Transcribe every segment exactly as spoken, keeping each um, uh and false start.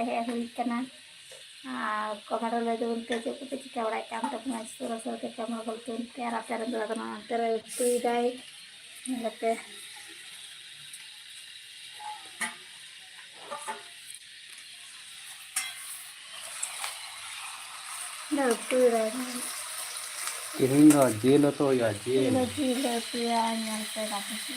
ᱦᱮᱡ ᱦᱩᱭ ᱠᱟᱱᱟ᱾ ᱟᱨ comment ᱨᱮ ᱞᱟᱹᱭ ᱛᱟᱵᱚᱱ ᱯᱮ ᱪᱮᱫ ᱠᱚᱯᱮ ᱪᱤᱠᱟᱹ ᱵᱟᱲᱟᱭᱮᱫ ᱠᱟᱱ ᱛᱟᱵᱚᱱᱟ, ᱥᱩᱨ ᱥᱩᱨ ᱛᱮ comment ᱵᱚᱞ ᱛᱟᱵᱚᱱ ᱯᱮ᱾ ᱟᱨ ᱟᱯᱮ ᱨᱮᱱ ᱫᱚ ᱟᱫᱚ ᱱᱚᱣᱟ ᱚᱱᱛᱮ ᱨᱮ ᱩᱛᱩᱭᱮᱫᱟᱭ, ᱧᱮᱞᱮᱯᱮ᱾ ᱫᱚ ᱩᱛᱩᱭᱮᱫᱟᱭ᱾ ᱛᱮᱦᱮᱧ ᱫᱚ ᱡᱤᱞ ᱩᱛᱩ ᱦᱩᱭᱩᱜᱼᱟ, ᱡᱤᱞ᱾ ᱡᱤᱞ ᱩᱛᱩ ᱞᱮ ᱩᱛᱩᱭᱟ, ᱧᱮᱞ ᱯᱮ ᱜᱟᱛᱮ ᱠᱚ᱾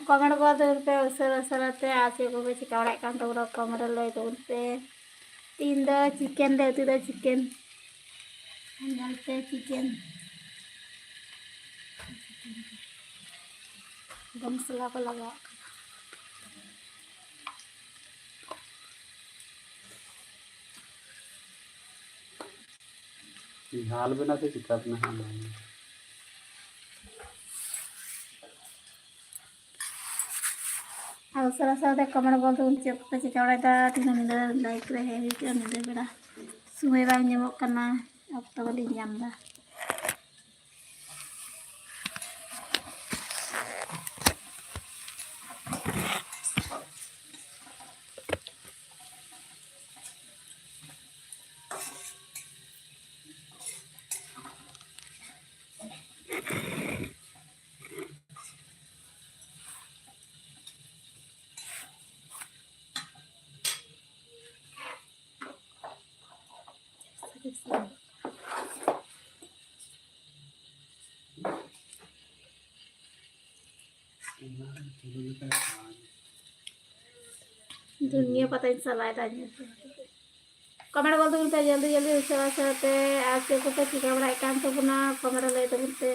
Comment ᱠᱚ ᱛᱟᱵᱚᱱ ᱯᱮ ᱩᱥᱟᱹᱨᱟ ᱩᱥᱟᱹᱨᱟ ᱛᱮ, ᱟᱨ ᱪᱮᱫ ᱠᱚᱯᱮ ᱪᱤᱠᱟᱹ ᱵᱟᱲᱟᱭᱮᱫ ᱠᱟᱱ ᱛᱟᱵᱚᱱᱟ comment ᱨᱮ ᱞᱟᱹᱭ ᱛᱟᱵᱚᱱ ᱯᱮ᱾ ᱛᱤᱦᱤᱧ ᱫᱚ chicken ᱞᱮ ᱩᱛᱩᱭ ᱫᱟ, chicken᱾ ᱧᱮᱞ ᱯᱮ chicken᱾ ᱫᱚ ᱢᱚᱥᱞᱟ ᱠᱚ ᱞᱟᱜᱟᱣᱟᱜ ᱠᱟᱱᱟ᱾ ᱡᱷᱟᱞ ᱵᱮᱱᱟ ᱥᱮ ᱪᱤᱠᱟ ᱵᱮᱱᱟ ᱦᱟᱸᱜ ᱚᱱᱟ ᱜᱮ᱾ ᱟᱨ ᱩᱥᱟᱹᱨᱟ ᱩᱥᱟᱹᱨᱟ ᱛᱮ comment ᱵᱚᱞ ᱛᱟᱵᱚᱱ, ᱪᱮᱫ ᱠᱚᱯᱮ ᱪᱤᱠᱟᱹ ᱵᱟᱲᱟᱭᱮᱫᱟ? ᱛᱤᱱᱟᱹᱜ ᱧᱤᱫᱟᱹ live ᱨᱮ ᱦᱮᱡ ᱦᱩᱭ ᱠᱟᱱᱟ, ᱧᱤᱫᱟᱹ ᱵᱮᱲᱟ ᱥᱚᱢᱚᱭ ᱵᱟᱝ ᱧᱟᱢᱚᱜ ᱠᱟᱱᱟ, ᱚᱠᱛᱚ ᱵᱟᱹᱞᱤᱧ ᱧᱟᱢ ᱮᱫᱟ᱾ ᱫᱷᱩᱱᱤᱭᱟᱹ ᱯᱟᱛᱟᱧ ᱥᱟᱞᱟᱭ ᱫᱟ, ᱧᱮᱞ ᱯᱮ᱾ comment ᱵᱚᱞ ᱛᱟᱵᱚᱱ ᱯᱮ ᱡᱚᱞᱫᱤ ᱡᱚᱞᱫᱤ ᱩᱥᱟᱹᱨᱟ ᱩᱥᱟᱹᱨᱟ ᱛᱮ, ᱟᱨ ᱪᱮᱫ ᱠᱚᱯᱮ ᱪᱤᱠᱟᱹ ᱵᱟᱲᱟᱭᱮᱫ ᱠᱟᱱ ᱛᱟᱵᱚᱱᱟ comment ᱨᱮ ᱞᱟᱹᱭ ᱛᱟᱵᱚᱱ ᱯᱮ᱾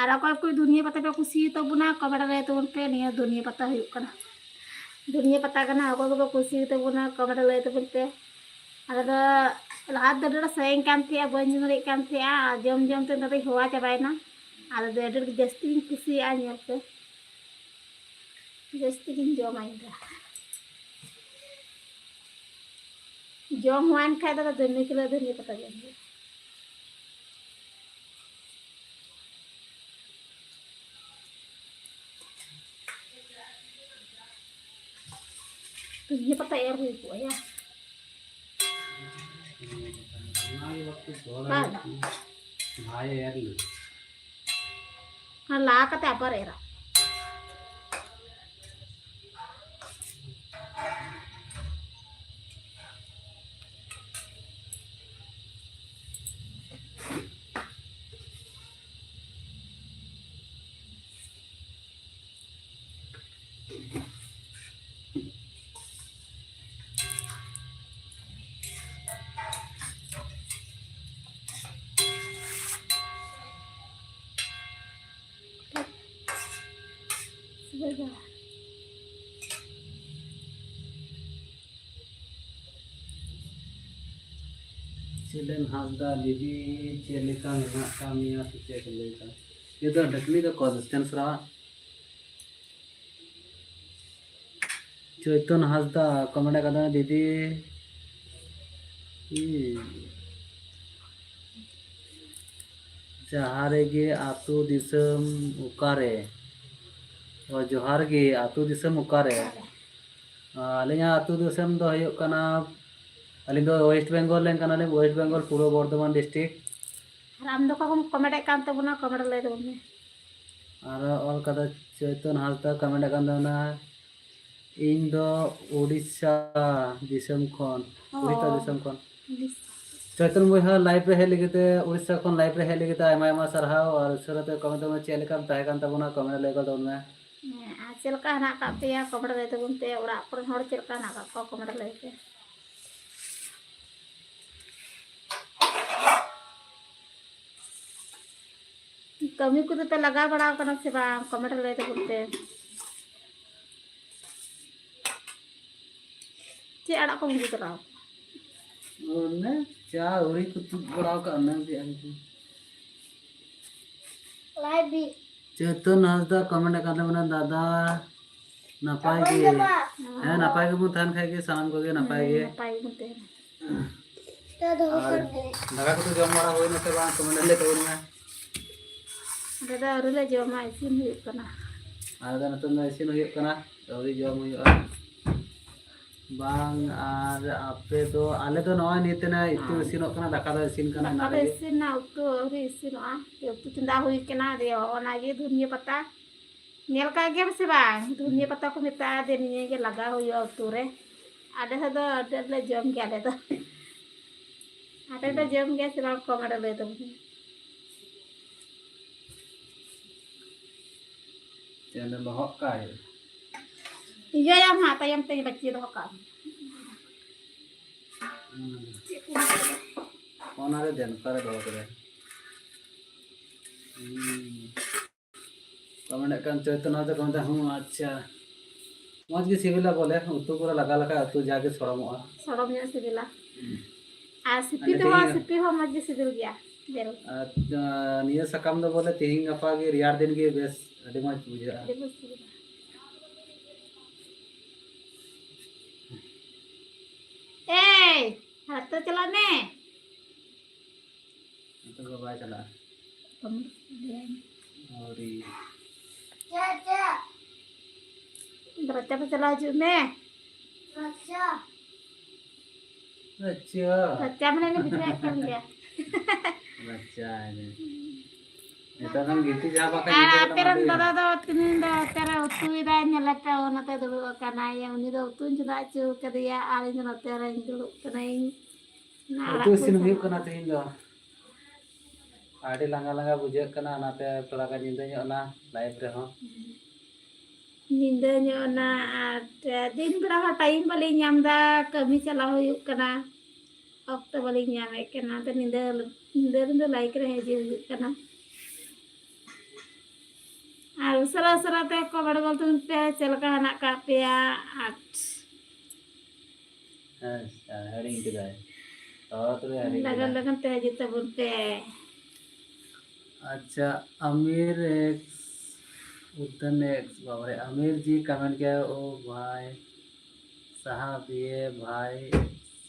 ᱟᱨ ᱚᱠᱚᱭ ᱠᱚ ᱫᱷᱩᱱᱤᱭᱟᱹ ᱯᱟᱛᱟ ᱯᱮ ᱠᱩᱥᱤᱭᱟᱛᱟ ᱵᱚᱱᱟ, comment ᱨᱮ ᱞᱟᱹᱭ ᱛᱟᱵᱚᱱ ᱯᱮ᱾ ᱱᱤᱭᱟᱹ ᱫᱷᱩᱱᱤᱭᱟᱹ ᱯᱟᱛᱟ ᱦᱩᱭᱩᱜ ᱠᱟᱱᱟ, ᱫᱷᱩᱱᱤᱭᱟᱹ ᱯᱟᱛᱟ ᱠᱟᱱᱟ᱾ ᱚᱠᱚᱭ ᱠᱚᱯᱮ ᱠᱩᱥᱤᱭᱟᱛᱟ ᱵᱚᱱᱟ, comment ᱨᱮ ᱞᱟᱹᱭ ᱛᱟᱵᱚᱱ ᱯᱮ᱾ ᱟᱞᱮ ᱫᱚ ᱞᱟᱦᱟ ᱫᱚ ᱟᱹᱰᱤ ᱟᱸᱴ ᱥᱟᱭᱟᱧ ᱠᱟᱱ ᱛᱟᱦᱮᱸᱜᱼᱟ, ᱵᱟᱹᱧ ᱡᱚᱢ ᱫᱟᱲᱮᱭᱟᱜ ᱠᱟᱱ ᱛᱟᱦᱮᱸᱜᱼᱟ, ᱟᱨ ᱡᱚᱢ ᱡᱚᱢ ᱛᱮ ᱱᱤᱛᱚᱜ ᱫᱚᱧ ᱦᱮᱣᱟ ᱪᱟᱵᱟᱭᱮᱱᱟ᱾ ᱟᱫᱚ ᱟᱹᱰᱤ ᱟᱸᱴ ᱡᱟᱹᱥᱛᱤ ᱜᱤᱧ ᱠᱩᱥᱤᱭᱟᱜᱼᱟ ᱧᱮᱞ ᱛᱮ, ᱡᱟᱹᱥᱛᱤ ᱜᱤᱧ ᱡᱚᱢᱟ ᱤᱧ ᱫᱚ᱾ ᱡᱚᱢ ᱦᱮᱣᱟᱭᱮᱱ ᱠᱷᱟᱡ ᱫᱚ ᱫᱤᱱ ᱦᱤᱞᱳᱜ ᱫᱷᱩᱱᱤᱭᱟᱹ ᱯᱟᱛᱟ ᱡᱚᱢ ᱦᱩᱭᱩᱜᱼᱟ᱾ ᱫᱷᱩᱱᱤᱭᱟᱹ ᱯᱟᱛᱟ ᱮᱨ ᱦᱩᱭ ᱠᱚᱜᱼᱟ ᱭᱟ᱾ ᱚᱱᱟ ᱜᱮ ᱵᱟᱠᱚ ᱫᱚᱦᱚ ᱫᱟᱲᱮᱭᱟᱜ ᱠᱟᱱᱟ᱾ ᱵᱷᱟᱭ ᱮᱨ ᱞᱮᱫᱟ᱾ ᱚᱱᱟ ᱞᱟ ᱠᱟᱛᱮ ᱟᱵᱟᱨ ᱮᱨᱟ᱾ ᱪᱮᱞᱮᱱ ᱦᱟᱸᱥᱫᱟ, ᱫᱤᱫᱤ, ᱪᱮᱫ ᱞᱮᱠᱟ ᱢᱮᱱᱟᱜ ᱟᱠᱟᱫ ᱢᱮᱭᱟ ᱥᱮ ᱪᱮᱫ ᱠᱚ ᱞᱟᱹᱭ ᱠᱟᱱᱟ? ᱱᱤᱭᱟᱹ ᱫᱚ ᱰᱷᱟᱹᱠᱱᱤ ᱫᱚ ᱠᱚ distance ᱨᱮ᱾ ᱪᱳᱭᱛᱚᱱ ᱦᱟᱸᱥᱫᱟ comment ᱟᱠᱟᱫᱟ, ᱫᱤᱫᱤ, ᱦᱩᱸ, ᱡᱟᱦᱟᱸ ᱨᱮᱜᱮ ᱟᱹᱛᱩ ᱫᱤᱥᱚᱢ ᱚᱠᱟᱨᱮ? ᱚ, ᱡᱚᱦᱟᱨ ᱜᱮ, ᱟᱹᱛᱩ ᱫᱤᱥᱚᱢ ᱚᱠᱟᱨᱮ? ᱟᱹᱞᱤᱧᱟᱜ ᱟᱹᱛᱩ ᱫᱤᱥᱚᱢ ᱫᱚ ᱦᱩᱭᱩᱜ ᱠᱟᱱᱟ, ᱟᱹᱞᱤᱧ ᱫᱚ West Bengal ᱨᱮᱱ ᱠᱟᱱᱟᱞᱤᱧ, West Bengal, Purba Bardhaman district᱾ ᱟᱨ ᱟᱢ ᱫᱚ ᱚᱠᱟ ᱠᱷᱚᱱ comment ᱮᱫ ᱠᱟᱱ ᱛᱟᱵᱚᱱᱟ, comment ᱨᱮ ᱞᱟᱹᱭ ᱛᱟᱵᱚᱱ ᱢᱮ᱾ ᱟᱨ ᱚᱞ ᱠᱟᱫᱟ ᱪᱳᱭᱛᱚᱱ ᱦᱟᱸᱥᱫᱟ, comment ᱮᱫ ᱠᱟᱱ ᱛᱟᱵᱚᱱᱟ, ᱤᱧ ᱫᱚ ᱩᱲᱤᱥᱥᱟ ᱫᱤᱥᱚᱢ ᱠᱷᱚᱱ, ᱚ᱾ ᱩᱲᱤᱥᱥᱟ ᱫᱤᱥᱚᱢ ᱠᱷᱚᱱ᱾ ᱩᱲᱤᱥᱥᱟ᱾ ᱪᱳᱭᱛᱚᱱ ᱵᱚᱭᱦᱟ, live ᱨᱮ ᱦᱮᱡ ᱞᱟᱹᱜᱤᱫ ᱛᱮ, ᱩᱲᱤᱥᱥᱟ ᱠᱷᱚᱱ live ᱨᱮ ᱦᱮᱡ ᱞᱟᱹᱜᱤᱫ ᱛᱮ ᱟᱭᱢᱟ ᱟᱭᱢᱟ ᱥᱟᱨᱦᱟᱣ᱾ ᱟᱨ ᱩᱥᱟᱹᱨᱟ ᱛᱮ comment ᱛᱟᱵᱚᱱ ᱢᱮ, ᱪᱮᱫ ᱞᱮᱠᱟᱢ ᱛᱟᱦᱮᱸ ᱠᱟᱱ ᱛᱟᱵᱚᱱᱟ, comment ᱨᱮ ᱞᱟᱹᱭ ᱜᱚᱫ ᱛᱟᱵᱚᱱ ᱢᱮ᱾ ᱦᱮᱸ, ᱟᱨ ᱪᱮᱫ ᱞᱮᱠᱟ ᱦᱮᱱᱟᱜ ᱟᱠᱟᱫ ᱯᱮᱭᱟ, comment ᱨᱮ ᱞᱟᱹᱭ ᱛᱟᱵᱚᱱ ᱯᱮ᱾ ᱚᱲᱟᱜ ᱠᱚᱨᱮᱱ ᱦᱚᱲ ᱪᱮᱫ ᱞᱮᱠᱟ ᱦᱮᱱᱟᱜ ᱟᱠᱟᱫ ᱠᱚᱣᱟ, comment ᱨᱮ ᱞᱟᱹᱭ ᱯᱮ᱾ ᱠᱟᱹᱢᱤ ᱠᱚᱫᱚ ᱯᱮ ᱞᱟᱜᱟᱣ ᱵᱟᱲᱟ ᱟᱠᱟᱱᱟ ᱥᱮ ᱵᱟᱝ? ᱠᱚᱢᱮᱱᱴ ᱨᱮ ᱞᱟᱹᱭ ᱛᱟᱵᱚᱱ ᱯᱮ᱾ ᱪᱮᱫ ᱟᱲᱟᱜ ᱠᱚᱢ ᱟᱹᱜᱩ ᱛᱚᱨᱟ ᱟᱠᱟᱫᱟ? ᱚᱱᱮ ᱪᱟ ᱟᱹᱣᱨᱤ ᱠᱚ ᱛᱩᱫ ᱵᱟᱲᱟ ᱟᱠᱟᱫ, ᱚᱱᱟ ᱜᱮ ᱟᱨᱠᱤ᱾ ᱞᱟᱭ ᱵᱤ᱾ ᱪᱮᱛᱚᱱ ᱦᱟᱸᱥᱫᱟ ᱠᱚᱢᱮᱱᱴ ᱟᱠᱟᱫ ᱛᱟᱵᱚᱱᱟ, ᱫᱟᱫᱟ ᱱᱟᱯᱟᱭ ᱜᱮ᱾ ᱦᱮᱸ, ᱱᱟᱯᱟᱭ ᱜᱮᱵᱚᱱ ᱛᱟᱦᱮᱱ ᱠᱷᱟᱡ ᱜᱮ ᱥᱟᱱᱟᱢ ᱠᱚᱜᱮ ᱱᱟᱯᱟᱭ ᱜᱮ᱾ ᱱᱟᱯᱟᱭ ᱜᱮᱵᱚᱱ ᱛᱟᱦᱮᱱᱟ᱾ ᱟᱨ ᱫᱟᱠᱟ ᱠᱚᱫᱚ ᱡᱚᱢ ᱵᱟᱲᱟ ᱦᱩᱭᱱᱟ ᱥᱮ ᱵᱟᱝ? ᱠᱚᱢᱮᱱᱴ ᱨᱮ ᱞᱟᱹᱭ ᱛᱟᱵᱚᱱ ᱢᱮ᱾ ᱟᱞᱮ ᱫᱚ ᱟᱹᱣᱨᱤ ᱞᱮ ᱡᱚᱢᱟ, ᱤᱥᱤᱱ ᱦᱩᱭᱩᱜ ᱠᱟᱱᱟ᱾ ᱟᱞᱮ ᱫᱚ ᱱᱤᱛᱚᱝ ᱫᱚ ᱤᱥᱤᱱ ᱦᱩᱭᱩᱜ ᱠᱟᱱᱟ, ᱟᱹᱣᱨᱤ ᱡᱚᱢ ᱦᱩᱭᱩᱜᱼᱟ᱾ ᱵᱟᱝ, ᱟᱨ ᱟᱯᱮ ᱫᱚ? ᱟᱞᱮ ᱫᱚ ᱱᱚᱜᱼᱚᱭ ᱱᱤᱛ ᱮᱱᱟ ᱤᱛᱩ ᱦᱮᱸ᱾ ᱤᱥᱤᱱᱚᱜ ᱠᱟᱱᱟ, ᱫᱟᱠᱟ ᱫᱚ ᱤᱥᱤᱱ ᱠᱟᱱᱟ, ᱫᱟᱠᱟ ᱮᱱᱟᱱ ᱫᱚ ᱨᱮᱜᱮ᱾ ᱤᱥᱤᱱ ᱮᱱᱟ, ᱩᱛᱩ ᱟᱹᱣᱨᱤ ᱤᱥᱤᱱᱚᱜᱼᱟ᱾ ᱩᱛᱩ ᱪᱚᱸᱫᱟ ᱦᱩᱭ ᱠᱟᱱᱟ, ᱫᱤᱭᱮ ᱦᱚᱸᱜᱼᱚ ᱱᱟ ᱜᱮ ᱫᱷᱩᱱᱤᱭᱟᱹ ᱯᱟᱛᱟ᱾ ᱧᱮᱞ ᱠᱟᱜ ᱜᱮᱭᱟᱢ ᱥᱮ ᱵᱟᱝ? ᱫᱷᱩᱱᱤᱭᱟᱹ ᱯᱟᱛᱟ ᱠᱚ ᱢᱮᱛᱟᱜᱼᱟ, ᱫᱮ ᱱᱤᱭᱟᱹ ᱜᱮ ᱞᱟᱜᱟᱣ ᱦᱩᱭᱩᱜᱼᱟ ᱩᱛᱩ ᱨᱮ᱾ ᱟᱞᱮ ᱥᱮᱫ ᱫᱚ ᱟᱹᱰᱤ ᱟᱸᱴ ᱞᱮ ᱡᱚᱢ ᱜᱮᱭᱟ ᱟᱞᱮ ᱫᱚ᱾ ᱟᱯᱮ ᱯᱮ ᱦᱩᱸ᱾ ᱡᱚᱢ ᱜᱮᱭᱟ ᱥᱮ ᱵᱟᱝ? ᱠᱚᱢᱮᱱᱴ ᱨᱮ ᱞᱟᱹᱭ ᱛᱟᱵᱚᱱ ᱯᱮ᱾ ᱪᱮᱫ ᱞᱚᱦᱚᱫ ᱠᱟᱜ ᱦᱩᱭᱩᱜᱼᱟ? ᱤᱭᱟᱹᱭᱟᱢ ᱦᱟᱸᱜ, ᱛᱟᱭᱚᱢ ᱛᱮ ᱵᱟᱹᱪᱤ ᱫᱚᱦᱚ ᱠᱟᱜ ᱢᱮ᱾ ᱦᱩᱸ᱾ ᱚᱱᱟ ᱨᱮ ᱫᱮᱱ, ᱚᱠᱟ ᱨᱮ ᱫᱚᱦᱚ ᱠᱮᱫᱟ? ᱦᱩᱸ᱾ ᱠᱚᱢᱮᱱᱴ ᱠᱟᱱ ᱪᱳᱭᱛᱚᱱᱟ ᱛᱟᱠᱚ ᱢᱮᱱᱫᱟ, ᱦᱩᱸ, ᱟᱪᱪᱷᱟ᱾ ᱢᱚᱡᱽ ᱜᱮ ᱥᱤᱵᱤᱞᱟ ᱵᱚᱞᱮ, ᱩᱛᱩ ᱠᱚᱨᱮ ᱞᱟᱜᱟᱣ ᱞᱮᱠᱷᱟᱡ ᱩᱛᱩ ᱡᱟᱜᱮ ᱥᱚᱲᱚᱢᱚᱜᱼᱟ᱾ ᱥᱚᱲᱚᱢ ᱧᱚᱜ ᱥᱤᱵᱤᱞᱟ᱾ ᱦᱩᱸ᱾ ᱟᱨ ᱥᱤᱯᱤ ᱟᱨ ᱛᱮᱦᱚᱸ, ᱱᱤᱛᱚᱜ ᱥᱤᱯᱤ ᱦᱚᱸ ᱢᱚᱡᱽ ᱜᱮ ᱥᱤᱵᱤᱞ ᱜᱮᱭᱟ᱾ ᱵᱮᱨᱮᱞ᱾ ᱟᱨ, ᱟᱸ, ᱱᱤᱭᱟᱹ ᱥᱟᱠᱟᱢ ᱫᱚ ᱵᱚᱞᱮ ᱛᱤᱦᱤᱧ ᱜᱟᱯᱟ ᱜᱮ ᱨᱮᱭᱟᱲ ᱫᱤᱱ ᱜᱮ ᱵᱮᱥ ᱟᱹᱰᱤ ᱢᱚᱡᱽ ᱵᱩᱡᱷᱟᱹᱜᱼᱟ᱾ ᱟᱹᱰᱤ ᱢᱚᱡᱽ ᱥᱤᱵᱤᱞᱟ᱾ ᱮᱭ, ᱦᱟᱛᱮ ᱪᱟᱞᱟᱜ ᱢᱮ᱾ ᱱᱤᱛᱚᱜ ᱫᱚ ᱵᱟᱭ ᱪᱟᱞᱟᱜᱼᱟ᱾ ᱟᱹᱣᱨᱤ᱾ ᱨᱟᱪᱟ ᱛᱮ ᱪᱟᱞᱟᱣ ᱦᱤᱡᱩᱜ ᱢᱮ᱾ ᱟᱪᱪᱷᱟ᱾ ᱨᱟᱪᱟ ᱢᱟᱱᱮ ᱩᱱᱤ ᱵᱩᱡᱷᱟᱹᱣᱮᱫ ᱠᱟᱱ ᱜᱮᱭᱟ᱾ ᱨᱟᱪᱟ ᱮᱱᱮ᱾ ᱱᱮᱛᱟᱨ ᱫᱚ ᱜᱤᱛᱤᱡ ᱡᱟᱦᱟᱸ ᱵᱟᱠᱷᱟᱡ ᱟᱨ ᱧᱤᱫᱟᱹ ᱟᱯᱮ ᱨᱮᱱ ᱠᱟᱱᱟ᱾ ᱫᱟᱫᱟ ᱫᱚ ᱛᱤᱦᱤᱧ ᱫᱚ ᱦᱟᱛᱮ ᱨᱮ ᱩᱛᱩᱭᱮᱫᱟᱭ, ᱧᱮᱞᱮ ᱯᱮ, ᱚᱱᱟᱛᱮ ᱫᱩᱲᱩᱵ ᱟᱠᱟᱱᱟᱭ᱾ ᱩᱱᱤ ᱫᱚ ᱩᱛᱩᱧ ᱪᱚᱸᱫᱟ ᱦᱚᱪᱚ ᱠᱟᱫᱮᱭᱟ ᱟᱨ ᱤᱧ ᱫᱚ ᱱᱚᱛᱮ ᱨᱮᱧ ᱫᱩᱲᱩᱵ ᱠᱟᱹᱱᱟᱹᱧ᱾ ᱚᱱᱟ ᱩᱛᱩ ᱟᱲᱟᱜ ᱠᱚ ᱤᱥᱤᱱ ᱦᱩᱭᱩᱜ ᱤᱥᱤᱱ ᱠᱟᱱᱟ ᱠᱟᱫᱟ᱾ ᱛᱤᱦᱤᱧ ᱫᱚ᱾ ᱟᱹᱰᱤ ᱞᱟᱸᱜᱟ ᱞᱟᱸᱜᱟ ᱵᱩᱡᱷᱟᱹᱜ ᱠᱟᱱᱟ, ᱚᱱᱟᱛᱮ ᱛᱷᱚᱲᱟ ᱜᱟᱱ ᱧᱤᱫᱟᱹ ᱧᱚᱜ ᱮᱱᱟ ᱞᱟᱭᱤᱵᱷ ᱨᱮᱦᱚᱸ᱾ ᱧᱤᱫᱟᱹ ᱧᱚᱜ ᱮᱱᱟ ᱟᱨ ᱫᱤᱱ ᱵᱮᱲᱟ ᱦᱚᱸ ᱴᱟᱭᱤᱢ ᱵᱟᱹᱞᱤᱧ ᱧᱟᱢ ᱮᱫᱟ, ᱠᱟᱹᱢᱤ ᱪᱟᱞᱟᱣ ᱦᱩᱭᱩᱜ ᱠᱟᱱᱟ, ᱚᱠᱛᱚ ᱵᱟᱹᱞᱤᱧ ᱧᱟᱢᱮᱫ ᱠᱟᱱᱟ᱾ ᱚᱱᱟᱛᱮ ᱧᱤᱫᱟᱹ, ᱧᱤᱫᱟᱹ ᱨᱮᱫᱚ ᱞᱟᱭᱤᱵᱷ ᱨᱮ ᱦᱤᱡᱩᱜ ᱦᱩᱭᱩᱜ ᱠᱟᱱᱟ᱾ ᱟᱨ ᱩᱥᱟᱹᱨᱟ ᱩᱥᱟᱹᱨᱟ ᱛᱮ ᱠᱚ ᱵᱟᱲᱮ ᱜᱚᱞ ᱛᱟᱵᱚᱱ ᱯᱮ, ᱪᱮᱫ ᱞᱮᱠᱟ ᱦᱮᱱᱟᱜ ᱟᱠᱟᱫ ᱯᱮᱭᱟ? ᱟᱨ ᱟᱪᱪᱷᱟ, ᱦᱤᱲᱤᱧ ᱠᱮᱫᱟᱭ᱾ ᱛᱚ, ᱛᱚᱵᱮ ᱦᱤᱲᱤᱧ ᱞᱟᱜᱟᱱ ᱠᱮᱫᱟᱭ᱾ ᱞᱟᱜᱟᱱ ᱛᱮ ᱦᱤᱡᱩᱜ ᱛᱟᱵᱚᱱ ᱯᱮ᱾ ᱟᱪᱪᱷᱟ, ᱟᱢᱤᱨ ᱮᱠᱥ, ᱩᱫᱫᱟᱱ ᱮᱠᱥ, ᱵᱟᱵᱟᱨᱮ, ᱟᱢᱤᱨ ᱡᱤ ᱠᱚᱢᱮᱱᱴ ᱠᱮᱫᱟ, ᱳ ᱵᱷᱟᱭ साहब, ये भाई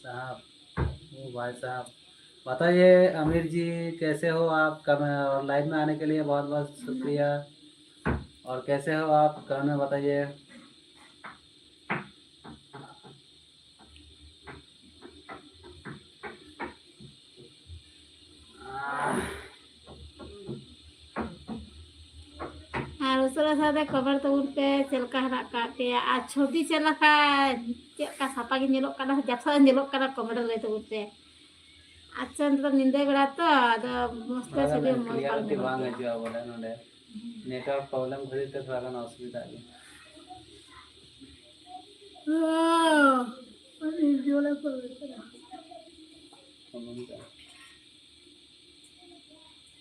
साहब, वो भाई साहब, बताइए आमिर जी, कैसे हो आप? कम-, और लाइव में आने के लिए बहुत बहुत शुक्रिया। और कैसे हो आप, कमेंट में बताइए। ᱟᱨ ᱩᱥᱟᱹᱨᱟ ᱩᱥᱟᱹᱨᱟ ᱛᱮ ᱠᱚᱢᱮᱱᱴ ᱛᱟᱵᱚᱱ ᱯᱮ, ᱪᱮᱫ ᱞᱮᱠᱟ ᱦᱮᱱᱟᱜ ᱟᱠᱟᱫ ᱯᱮᱭᱟ? ᱟᱨ ᱪᱷᱚᱵᱤ ᱪᱮᱫ ᱞᱮᱠᱟ, ᱪᱮᱫ ᱞᱮᱠᱟ ᱥᱟᱯᱷᱟ ᱜᱮ ᱧᱮᱞᱚᱜ ᱠᱟᱱᱟ, ᱡᱟᱛᱷᱟ ᱧᱮᱞᱚᱜ ᱠᱟᱱᱟ, ᱠᱚᱢᱮᱱᱴ ᱨᱮ ᱞᱟᱹᱭ ᱛᱟᱵᱚᱱ ᱯᱮ᱾ ᱟᱪᱪᱷᱟ, ᱱᱤᱛᱚᱜ ᱫᱚ ᱧᱤᱫᱟᱹ ᱵᱮᱲᱟ ᱛᱚ, ᱟᱫᱚ ᱢᱚᱡᱽ ᱛᱮ ᱱᱚᱰᱮ ᱪᱷᱚᱵᱤ ᱫᱚ ᱢᱚᱡᱽ ᱵᱟᱝ clarity ᱧᱮᱞᱚᱜ ᱵᱟᱝ ᱠᱟᱱᱟ᱾ ᱦᱤᱡᱩᱜᱼᱟ ᱵᱚᱞᱮ, ᱱᱚᱰᱮ network problem ᱠᱷᱟᱹᱛᱤᱨ ᱛᱮ ᱛᱷᱚᱲᱟ ᱜᱟᱱ ᱚᱥᱩᱵᱤᱫᱷᱟᱜ ᱜᱮᱭᱟ᱾ ᱦᱮᱸ, ᱟᱹᱰᱤ ᱡᱳᱨᱮ problem ᱠᱟᱱᱟ᱾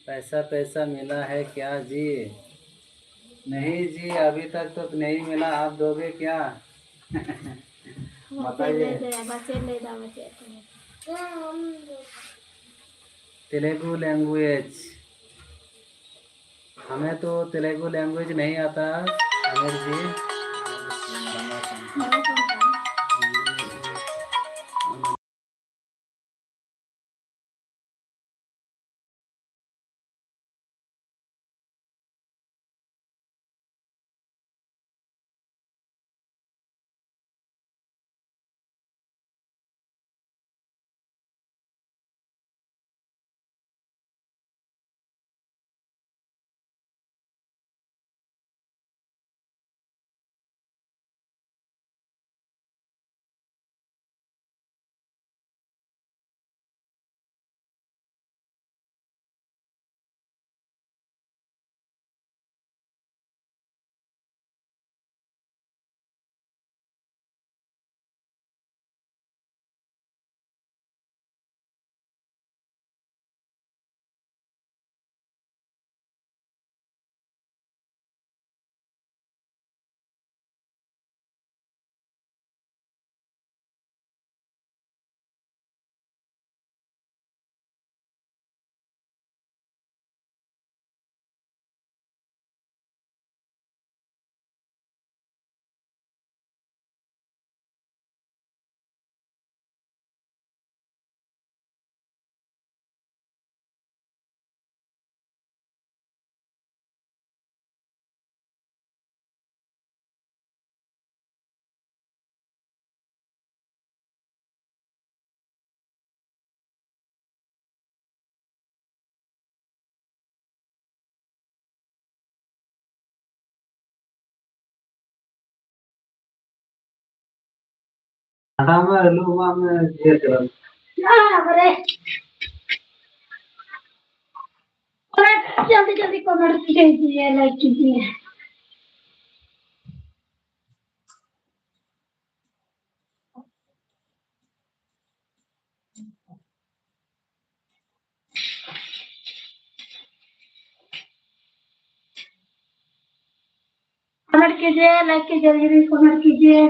पैसा पैसा मिला है क्या जी? नहीं जी, अभी तक तो नहीं मिला, आप दोगे क्या? ᱵᱟᱪᱮ ᱵᱟᱛᱟᱭᱮ᱾ ᱞᱟᱹᱭ ᱫᱟ, ᱵᱟᱪᱮ ᱞᱟᱹᱭ ᱫᱟ, ᱵᱟᱪᱮ ᱞᱟᱹᱭ ᱫᱟ᱾ तेलुगु लैंग्वेज, हमें तो तेलुगु लैंग्वेज नहीं आता, अमीर जी। ᱦᱟᱲᱟᱢ ᱟᱹᱞᱩ ᱢᱟ ᱤᱭᱟᱹ ᱪᱟᱞᱟᱜ᱾ ᱵᱟᱵᱟᱨᱮ। अरे, जल्दी जल्दी कमेंट कीजिए, लाइक कीजिए। कमेंट कीजिए, लाइक कीजिए, जल्दी कमेंट कीजिए।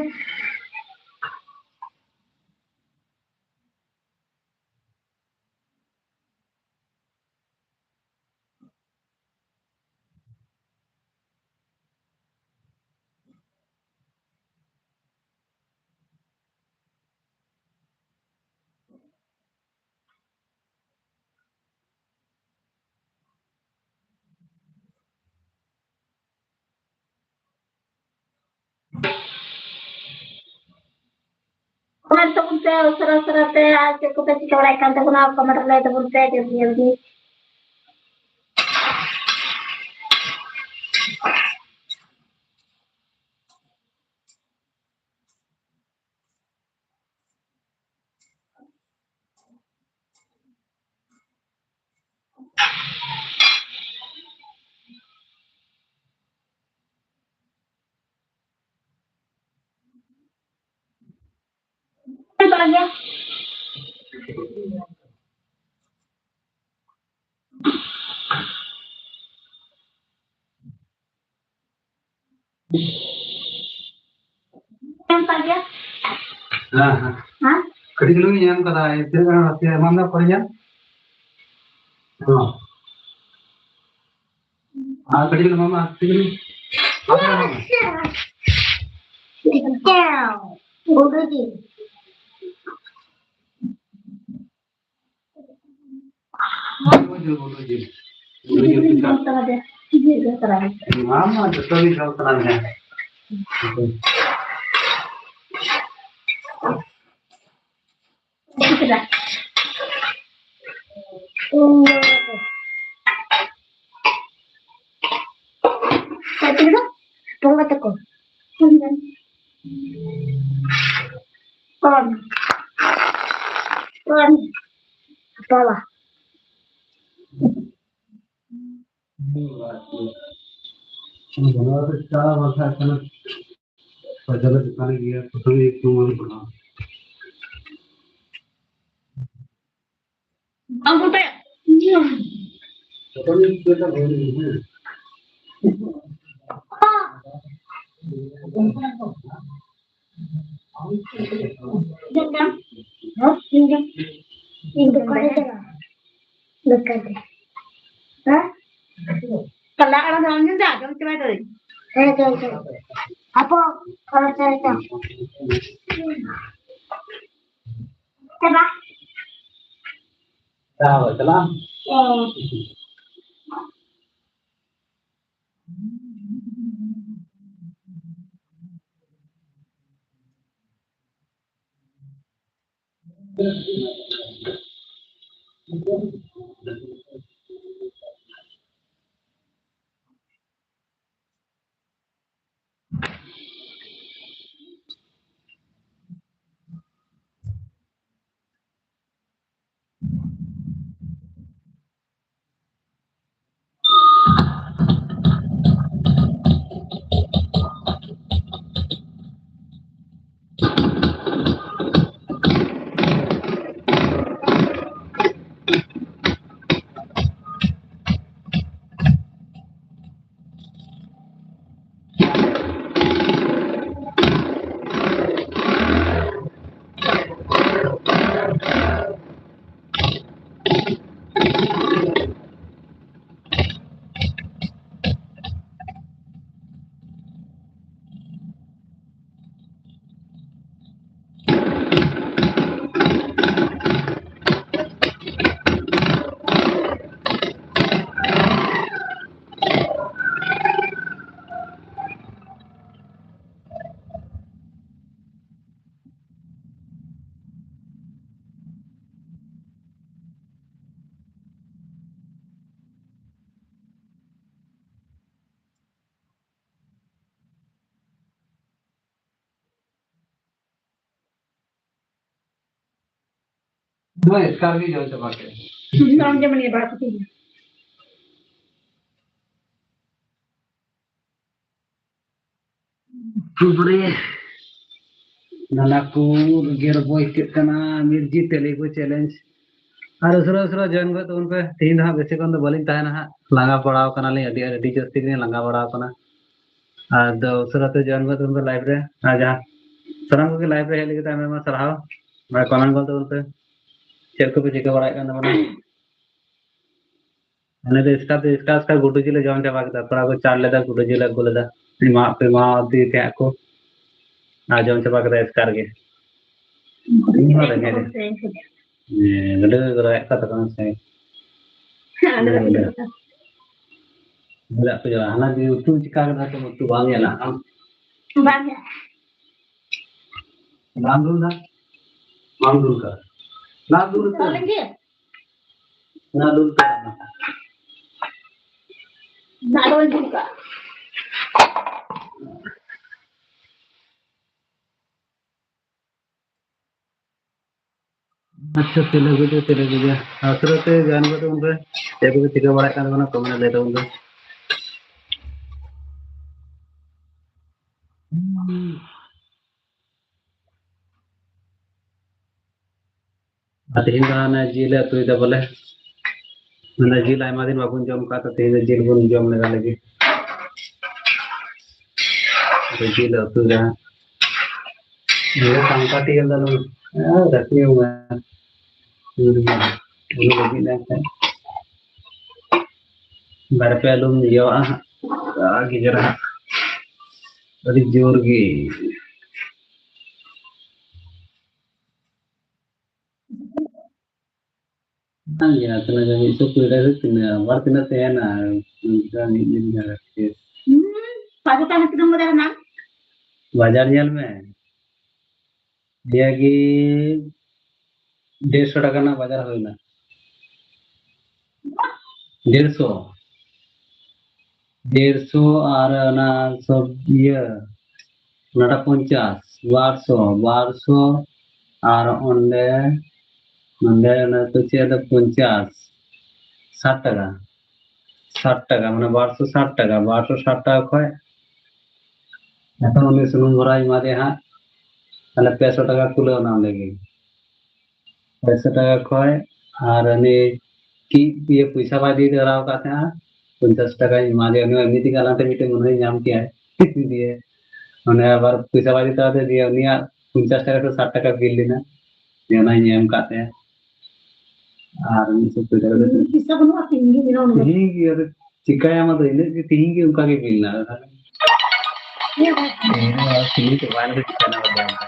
ᱠᱚᱢᱮᱱᱴ ᱛᱟᱵᱚᱱ ᱯᱮ ᱩᱥᱟᱹᱨᱟ ᱩᱥᱟᱹᱨᱟ ᱛᱮ, ᱟᱨ ᱪᱮᱫ ᱠᱚᱯᱮ ᱪᱤᱠᱟᱹ ᱵᱟᱲᱟᱭᱮᱫ ᱠᱟᱱ ᱛᱟᱵᱚᱱᱟ, ᱠᱚᱢᱮᱱᱴ ᱨᱮ ᱞᱟᱹᱭ ᱛᱟᱵᱚᱱ ᱯᱮ ᱡᱚᱞᱫᱤ ᱡᱚᱞᱫᱤ᱾ ᱮᱢ ᱠᱟᱜ ᱜᱮᱭᱟ? ᱦᱮᱸ, ᱦᱮᱸ᱾ ᱦᱮᱸ? ᱠᱟᱹᱴᱤᱡ ᱪᱩᱞᱩᱝ ᱤᱧ ᱮᱢ ᱠᱟᱫᱟ, ᱛᱤᱱᱟᱹᱜ ᱜᱟᱱ ᱦᱟᱯᱮ ᱮᱢᱟᱢ ᱫᱟ ᱯᱚᱨᱮ ᱧᱮᱞ᱾ ᱦᱮᱸ᱾ ᱟᱨ ᱠᱟᱹᱴᱤᱡ ᱪᱩᱞᱩᱝ ᱮᱢᱟᱢ ᱢᱮ, ᱟᱨ ᱠᱟᱹᱴᱤᱡ ᱪᱩᱞᱩᱝ᱾ ᱟᱨ ᱠᱟᱹᱴᱤᱡ ᱪᱩᱞᱩᱝ ᱮᱢᱟᱢ ᱢᱮ᱾ ᱜᱩᱰᱩ ᱡᱤᱞ᱾ ᱜᱩᱰᱩ ᱡᱤᱞ, ᱜᱩᱰᱩ ᱡᱤᱞ᱾ ᱜᱩᱰᱩ ᱡᱤᱞ ᱯᱤᱴᱷᱟᱹ᱾ ᱱᱚᱣᱟ ᱢᱟ ᱡᱚᱛᱚ ᱜᱮ ᱡᱚᱢ ᱥᱟᱱᱟ ᱢᱮᱭᱟ᱾ ᱵᱚᱸᱜᱟ ᱛᱟᱠᱚ᱾ Pon. Pon. Apa lah? Bana to chal basa kana. Pajala dukane gaya, kutu ek tu mari bana. Ang puti. Kutu ek tu mari bana. Hah? Ini. Ini. Ini. Ini. Hah? Kalau orang orang ni dah, kamu cerai dulu. Apa? Kalau saya tak. Coba. Tahu, telah. Eh. ᱱᱚᱣᱟ ᱮᱥᱠᱟᱨ ᱜᱮ ᱡᱚᱢ ᱪᱟᱵᱟ ᱠᱮᱫ᱾ ᱱᱚᱣᱟ ᱡᱮᱢᱚᱱ ᱤᱭᱟᱹ ᱵᱟᱲᱟ ᱠᱟᱛᱮ᱾ ᱵᱟᱵᱨᱮ, ᱱᱟᱱᱟ ᱠᱚ ᱜᱮᱨ ᱵᱚᱭ ᱪᱮᱫ ᱠᱟᱱᱟ, ᱢᱤᱨᱡᱤ ᱛᱮᱞᱮᱜᱩ ᱪᱮᱞᱮᱧᱡᱽ᱾ ᱟᱨ ᱩᱥᱟᱹᱨᱟ ᱩᱥᱟᱹᱨᱟ ᱡᱚᱭᱮᱱ ᱜᱚᱫ ᱛᱟᱵᱚᱱ ᱯᱮ᱾ ᱛᱮᱦᱮᱧ ᱫᱚ ᱦᱟᱸᱜ ᱵᱮᱥᱤ ᱠᱷᱚᱱ ᱫᱚ ᱵᱟᱹᱞᱤᱧ ᱛᱟᱦᱮᱱᱟ ᱦᱟᱸᱜ, ᱞᱟᱸᱜᱟ ᱵᱟᱲᱟᱣ ᱠᱟᱱᱟᱞᱤᱧ, ᱟᱹᱰᱤ ᱟᱹᱰᱤ ᱡᱟᱹᱥᱛᱤ ᱜᱮᱞᱤᱧ ᱞᱟᱸᱜᱟ ᱵᱟᱲᱟᱣ ᱠᱟᱱᱟ᱾ ᱟᱫᱚ ᱩᱥᱟᱹᱨᱟ ᱛᱮ ᱡᱚᱭᱮᱱ ᱜᱚᱫ ᱛᱟᱵᱚᱱ ᱯᱮ ᱞᱟᱭᱤᱵᱷ ᱨᱮ᱾ ᱟᱨ ᱡᱟᱦᱟᱸ ᱥᱟᱱᱟᱢ ᱠᱚᱜᱮ ᱞᱟᱭᱤᱵᱷ ᱨᱮ ᱦᱮᱡ ᱞᱟᱹᱜᱤᱫ ᱛᱮ ᱟᱭᱢᱟ ᱟᱭᱢᱟ ᱥᱟᱨᱦᱟᱣ᱾ ᱢᱟ ᱠᱚᱢᱮᱱᱴ ᱜᱚᱫ ᱛᱟᱵᱚᱱ ᱯᱮ, ᱪᱮᱫ ᱠᱚᱯᱮ ᱪᱤᱠᱟᱹ ᱵᱟᱲᱟᱭᱮᱫ ᱠᱟᱱ ᱛᱟᱵᱚᱱᱟ? ᱟᱞᱮ ᱫᱚ ᱮᱥᱠᱟᱨ ᱛᱮ ᱮᱥᱠᱟᱨ ᱮᱥᱠᱟᱨ ᱜᱩᱰᱩ ᱡᱤᱞ ᱞᱮ ᱡᱚᱢ ᱪᱟᱵᱟ ᱠᱮᱫᱟ᱾ ᱯᱮᱲᱟ ᱠᱚ ᱪᱟᱞ ᱞᱮᱫᱟ, ᱜᱩᱰᱩ ᱡᱤᱞ ᱟᱹᱜᱩ ᱞᱮᱫᱟ, ᱮᱢᱟᱣᱟᱫ ᱯᱮ, ᱮᱢᱟᱣᱟᱫ ᱯᱮ ᱛᱟᱦᱮᱸᱫ ᱠᱚ᱾ ᱟᱨ ᱡᱚᱢ ᱪᱟᱵᱟ ᱠᱮᱫᱟ ᱮᱥᱠᱟᱨ ᱜᱮ᱾ ᱤᱧ ᱦᱚᱸ ᱨᱮᱸᱜᱮᱡ ᱜᱮ᱾ ᱦᱮᱸ, ᱜᱟᱹᱰᱤ ᱨᱮ ᱨᱚᱦᱚᱭᱮᱫ ᱠᱚ ᱛᱟᱠᱚ ᱥᱮ᱾ ᱟᱞᱮ ᱫᱚ ᱦᱮᱸ᱾ ᱵᱚᱞᱮ ᱟᱯᱮ ᱫᱚ ᱦᱟᱱᱟ ᱫᱤᱱ ᱩᱛᱩ ᱪᱤᱠᱟ ᱠᱮᱫᱟ ᱯᱮ, ᱩᱛᱩ ᱵᱟᱝ ᱧᱮᱞᱟ ᱟᱢ? ᱵᱟᱝ ᱧᱮᱞᱟ᱾ ᱵᱟᱝ ᱫᱩᱞ ᱫᱟ? ᱵᱟᱝ ᱫᱩᱞ ᱠᱟᱜ? ᱵᱟᱝ ᱫᱩᱞ ᱠᱟᱜ? ᱵᱟᱝ ᱫᱩᱞ ᱠᱟᱜ? ᱫᱟᱜ ᱫᱚ ᱵᱟᱹᱧ ᱫᱩᱞ ᱠᱟᱜ᱾ ᱟᱪᱪᱷᱟ, ᱛᱮᱞᱮᱜᱩ ᱫᱚ, ᱛᱮᱞᱮᱜᱩ ᱫᱚ᱾ ᱟᱥᱨᱚ ᱛᱮ ᱜᱟᱱ ᱠᱚ ᱛᱟᱵᱚᱱ ᱯᱮ᱾ ᱪᱮᱫ ᱠᱚᱯᱮ ᱪᱤᱠᱟᱹ ᱵᱟᱲᱟᱭᱮᱫ ᱠᱟᱱ ᱛᱟᱵᱚᱱᱟ, ᱠᱚᱢᱮᱱᱴ ᱨᱮ ᱞᱟᱹᱭ ᱛᱟᱵᱚᱱ ᱯᱮ᱾ ᱟᱨ ᱛᱮᱦᱮᱧ ᱫᱚ ᱦᱟᱱᱮ ᱡᱤᱞ ᱞᱮ ᱩᱛᱩᱭᱮᱫᱟ ᱵᱚᱞᱮ᱾ ᱢᱟᱱᱮ ᱡᱤᱞ ᱟᱭᱢᱟ ᱫᱤᱱ ᱵᱟᱵᱚᱱ ᱡᱚᱢ ᱠᱟᱜ, ᱛᱚ ᱛᱮᱦᱮᱧ ᱫᱚ ᱡᱤᱞ ᱵᱚᱱ ᱡᱚᱢ ᱞᱮᱜᱟ ᱞᱟᱹᱜᱤᱫ᱾ ᱟᱫᱚ ᱡᱤᱞ ᱞᱮ ᱩᱛᱩᱭᱮᱫᱟ ᱦᱟᱸᱜ᱾ ᱱᱤᱭᱟᱹ ᱥᱟᱝᱠᱟᱴᱤ ᱜᱮ ᱫᱟᱞᱚ᱾ ᱟᱨ ᱜᱟᱛᱮ ᱦᱚᱸ ᱵᱟᱝ᱾ ᱩᱱᱤ ᱞᱟᱹᱜᱤᱫ ᱞᱮᱱᱠᱷᱟᱱ ᱵᱟᱨ ᱯᱮ ᱟᱞᱚᱢ ᱤᱭᱟᱹᱣᱟᱜᱼᱟ ᱦᱟᱸᱜ᱾ ᱟᱨ ᱜᱮᱡᱮᱨᱟ ᱦᱟᱸᱜ᱾ ᱟᱹᱰᱤ ᱡᱳᱨ ᱜᱮ᱾ ᱵᱟᱝ ᱜᱮ, ᱛᱤᱱᱟᱹᱜ ᱜᱟᱱ? ᱢᱤᱫ ᱥᱚ ᱠᱩᱲᱤ ᱴᱟᱠᱟ ᱥᱮ ᱛᱤᱱᱟᱹᱜ? ᱟᱵᱟᱨ ᱛᱤᱱᱟᱹᱜ ᱛᱟᱦᱮᱱᱟ? ᱢᱤᱫ ᱫᱤᱱ ᱡᱟᱦᱟᱸ ᱠᱮᱥ᱾ ᱦᱩᱸ, ᱯᱟᱸᱪ ᱦᱟᱡᱟᱨ ᱛᱤᱱᱟᱹᱜ ᱵᱟᱡᱟᱨ ᱦᱮᱱᱟᱜ? ᱵᱟᱡᱟᱨ ᱧᱮᱞ ᱢᱮ᱾ ᱱᱤᱭᱟᱹ ᱜᱮ ᱰᱮᱲᱥᱚ ᱴᱟᱠᱟ ᱨᱮᱱᱟᱜ ᱵᱟᱡᱟᱨ ᱦᱩᱭᱱᱟ᱾ ᱰᱮᱲᱥᱚ᱾ ᱰᱮᱲᱥᱚ ᱟᱨ ᱚᱱᱟ ᱥᱚᱵ ᱤᱭᱟᱹ, ᱚᱱᱟᱴᱟᱜ ᱯᱚᱧᱪᱟᱥ, ᱵᱟᱨᱥᱚ, ᱵᱟᱨᱥᱚ ᱟᱨ ᱚᱸᱰᱮ ᱱᱚᱰᱮ ᱚᱱᱟ ᱠᱚ ᱪᱮᱫ ᱫᱚ ᱯᱚᱧᱪᱟᱥ, ᱥᱟᱴ ᱴᱟᱠᱟ, ᱥᱟᱴ ᱴᱟᱠᱟ, ᱢᱟᱱᱮ ᱵᱟᱨᱥᱚ ᱥᱟᱴ ᱴᱟᱠᱟ, ᱵᱟᱨᱥᱚ ᱥᱟᱴ ᱴᱟᱠᱟ ᱠᱷᱚᱡ ᱱᱤᱛᱚᱜ ᱩᱱᱤ ᱥᱩᱱᱩᱢ ᱵᱷᱚᱨᱟᱣ ᱮᱢᱟ ᱫᱮᱭᱟ ᱦᱟᱸᱜ, ᱛᱟᱦᱞᱮ ᱯᱮ ᱥᱚ ᱴᱟᱠᱟ ᱠᱩᱞᱟᱹᱣ ᱮᱱᱟ ᱚᱸᱰᱮ ᱜᱮ᱾ ᱯᱮ ᱥᱚ ᱴᱟᱠᱟ ᱠᱷᱚᱡ ᱟᱨ ᱩᱱᱤ ᱪᱮᱫ ᱤᱭᱟᱹ ᱯᱚᱭᱥᱟ ᱵᱟᱭ ᱤᱫᱤ ᱛᱚᱨᱟ ᱟᱠᱟᱫ ᱛᱟᱦᱮᱸᱜᱼᱟ, ᱯᱚᱧᱪᱟᱥ ᱴᱟᱠᱟᱧ ᱮᱢᱟ ᱫᱮᱭᱟ, ᱩᱱᱤ ᱮᱢᱱᱤ ᱛᱮᱜᱮ ᱟᱞᱟᱝ ᱴᱷᱮᱱ ᱢᱤᱫᱴᱮᱱ ᱢᱟᱹᱱᱦᱟᱹᱭ ᱧᱟᱢ ᱠᱮᱜᱼᱟᱭ᱾ ᱫᱤᱭᱮ ᱚᱱᱮ ᱟᱵᱟᱨ ᱯᱚᱭᱥᱟ ᱵᱟᱭ ᱤᱫᱤ ᱛᱚᱨᱟ ᱟᱫᱮᱭᱟ, ᱩᱱᱤᱭᱟᱜ ᱯᱚᱧᱪᱟᱥ ᱴᱟᱠᱟ ᱠᱷᱚᱡ ᱥᱟᱴ ᱴᱟᱠᱟ ᱵᱤᱞ ᱞᱮᱱᱟ, ᱫᱤᱭᱮ ᱚᱱᱟᱧ ᱮᱢ ᱠᱟᱫ ᱛᱟᱭᱟ᱾ ᱟᱨ ᱢᱤᱫ ᱥᱚ ᱠᱩᱲᱤ ᱴᱟᱠᱟ ᱫᱚ ᱯᱚᱭᱥᱟ ᱵᱟᱹᱱᱩᱜᱼᱟ, ᱛᱮᱦᱤᱧ ᱜᱮ ᱢᱮᱱᱟᱜᱼᱟ᱾ ᱛᱮᱦᱤᱧ ᱜᱮ ᱟᱫᱚ ᱪᱤᱠᱟᱹᱭᱟᱢ, ᱟᱫᱚ ᱤᱱᱟᱹᱜ ᱜᱮ ᱛᱮᱦᱤᱧ ᱜᱮ ᱚᱱᱠᱟ ᱜᱮ ᱵᱤᱞ ᱮᱱᱟ᱾ ᱛᱮᱦᱤᱧ ᱫᱚ ᱟᱨ ᱛᱮᱦᱤᱧ ᱪᱟᱵᱟᱭᱮᱱᱟ ᱥᱮ ᱪᱤᱠᱟᱹᱭᱮᱱᱟ ᱵᱟᱰᱟᱭ ᱵᱟᱹᱱᱩᱜᱼᱟ᱾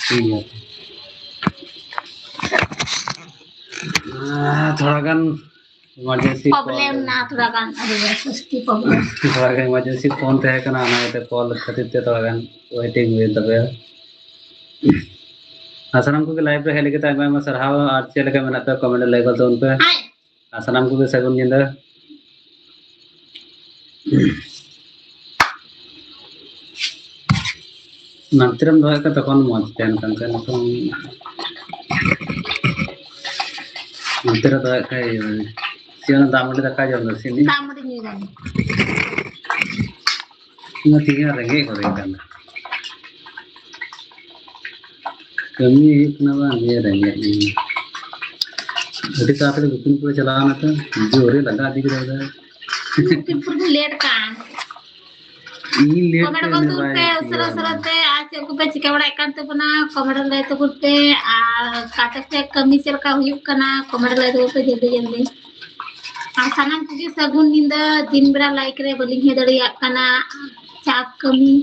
ᱴᱷᱤᱠ ᱜᱮᱭᱟ᱾ ᱟᱨ ᱛᱷᱚᱲᱟ ᱜᱟᱱ emergency call᱾ Problem ᱢᱮᱱᱟᱜᱼᱟ, ᱛᱷᱚᱲᱟ ᱜᱟᱱ ᱟᱹᱰᱤ ᱡᱟᱹᱥᱛᱤ problem᱾ ᱛᱷᱚᱲᱟ ᱜᱟᱱ emergency phone ᱛᱟᱦᱮᱸ ᱠᱟᱱᱟ, ᱚᱱᱟ ᱤᱭᱟᱹᱛᱮ call ᱠᱷᱟᱹᱛᱤᱨ ᱛᱮ ᱛᱷᱚᱲᱟ ᱜᱟᱱ waiting ᱦᱩᱭᱮᱱ ᱛᱟᱯᱮᱭᱟ᱾ ᱟᱨ ᱥᱟᱱᱟᱢ ᱠᱚᱜᱮ live ᱨᱮ ᱦᱮᱡ ᱞᱟᱹᱜᱤᱫ ᱛᱮ ᱟᱭᱢᱟ ᱟᱭᱢᱟ ᱥᱟᱨᱦᱟᱣ, ᱟᱨ ᱪᱮᱫ ᱞᱮᱠᱟ ᱢᱮᱱᱟᱜ ᱯᱮᱭᱟ comment ᱨᱮ ᱞᱟᱹᱭ ᱜᱚᱫ ᱛᱟᱵᱚᱱ ᱯᱮ᱾ ᱟᱨ ᱥᱟᱱᱟᱢ ᱠᱚᱜᱮ ᱥᱟᱹᱜᱩᱱ ᱧᱤᱫᱟᱹ᱾ ᱱᱚᱱᱛᱮ ᱨᱮᱢ ᱫᱚᱦᱚᱭ ᱠᱷᱟᱱ ᱛᱚᱠᱷᱚᱱ ᱢᱚᱡᱽ ᱛᱟᱦᱮᱱ ᱠᱟᱱ ᱛᱟᱦᱮᱸᱱᱟ, ᱱᱤᱛᱚᱝ ᱱᱚᱱᱛᱮ ᱨᱮ ᱫᱚᱦᱚᱭ ᱠᱷᱟᱱ ᱤᱭᱟᱹ, ᱪᱮᱫ ᱚᱱᱟ ᱫᱟᱜ ᱢᱟᱹᱰᱤ ᱫᱟᱠᱟ ᱡᱚᱢ ᱫᱚ ᱥᱤᱱᱤ? ᱫᱟᱜ ᱢᱟᱹᱰᱤ ᱧᱩᱭ ᱫᱟᱞᱮ᱾ ᱤᱧ ᱛᱮᱦᱮᱧ ᱨᱮᱸᱜᱮᱡ ᱜᱚᱫᱤᱧ ᱠᱟᱱᱟ᱾ ᱠᱟᱹᱢᱤ ᱦᱩᱭᱩᱜ ᱠᱟᱱᱟ ᱵᱟᱝ, ᱱᱤᱭᱟᱹ ᱨᱮᱸᱜᱮᱡ ᱤᱧ᱾ ᱟᱹᱰᱤ ᱛᱟᱲᱟᱛᱟᱲᱤ ᱵᱤᱯᱤᱱᱯᱩᱨ ᱮ ᱪᱟᱞᱟᱣ ᱮᱱᱟ ᱛᱚ, ᱡᱳᱨᱮ ᱞᱟᱜᱟ ᱤᱫᱤ ᱠᱮᱫᱟ ᱵᱚᱞᱮ᱾ ᱵᱤᱯᱤᱱᱯᱩᱨ ᱫᱚ late ᱠᱟᱱ᱾ ᱤᱧ late comment ᱛᱮ ᱵᱚᱱ ᱩᱱᱤ ᱫᱩᱲᱩᱵ ᱵᱟᱭ ᱯᱮ, ᱩᱥᱟᱹᱨᱟ ᱤᱭᱟᱹ ᱩᱥᱟᱹᱨᱟ ᱛᱮ, ᱟᱨ ᱪᱮᱫ ᱠᱚᱯᱮ ᱪᱤᱠᱟᱹ ᱵᱟᱲᱟᱭᱮᱫ ᱠᱟᱱ ᱛᱟᱵᱚᱱᱟ, comment ᱨᱮ ᱞᱟᱹᱭ ᱛᱟᱵᱚᱱ ᱯᱮ, ᱟᱨ ᱚᱠᱟ ᱛᱮᱯᱮ ᱠᱟᱹᱢᱤ ᱪᱮᱫ ᱞᱮᱠᱟ ᱦᱩᱭᱩᱜ ᱠᱟᱱᱟ, comment ᱨᱮ ᱞᱟᱹᱭ ᱛᱟᱵᱚᱱ ᱯᱮ ᱡᱚᱞᱫᱤ ᱡᱚᱞᱫᱤ᱾ ᱟᱨ ᱥᱟᱱᱟᱢ ᱠᱚᱜᱮ ᱥᱟᱹᱜᱩᱱ ᱧᱤᱫᱟᱹ, ᱫᱤᱱ ᱵᱮᱲᱟ live ᱨᱮ ᱵᱟᱹᱞᱤᱧ ᱦᱮᱡ ᱫᱟᱲᱮᱭᱟᱜ ᱠᱟᱱᱟ, ᱪᱟᱯ ᱠᱟᱹᱢᱤ,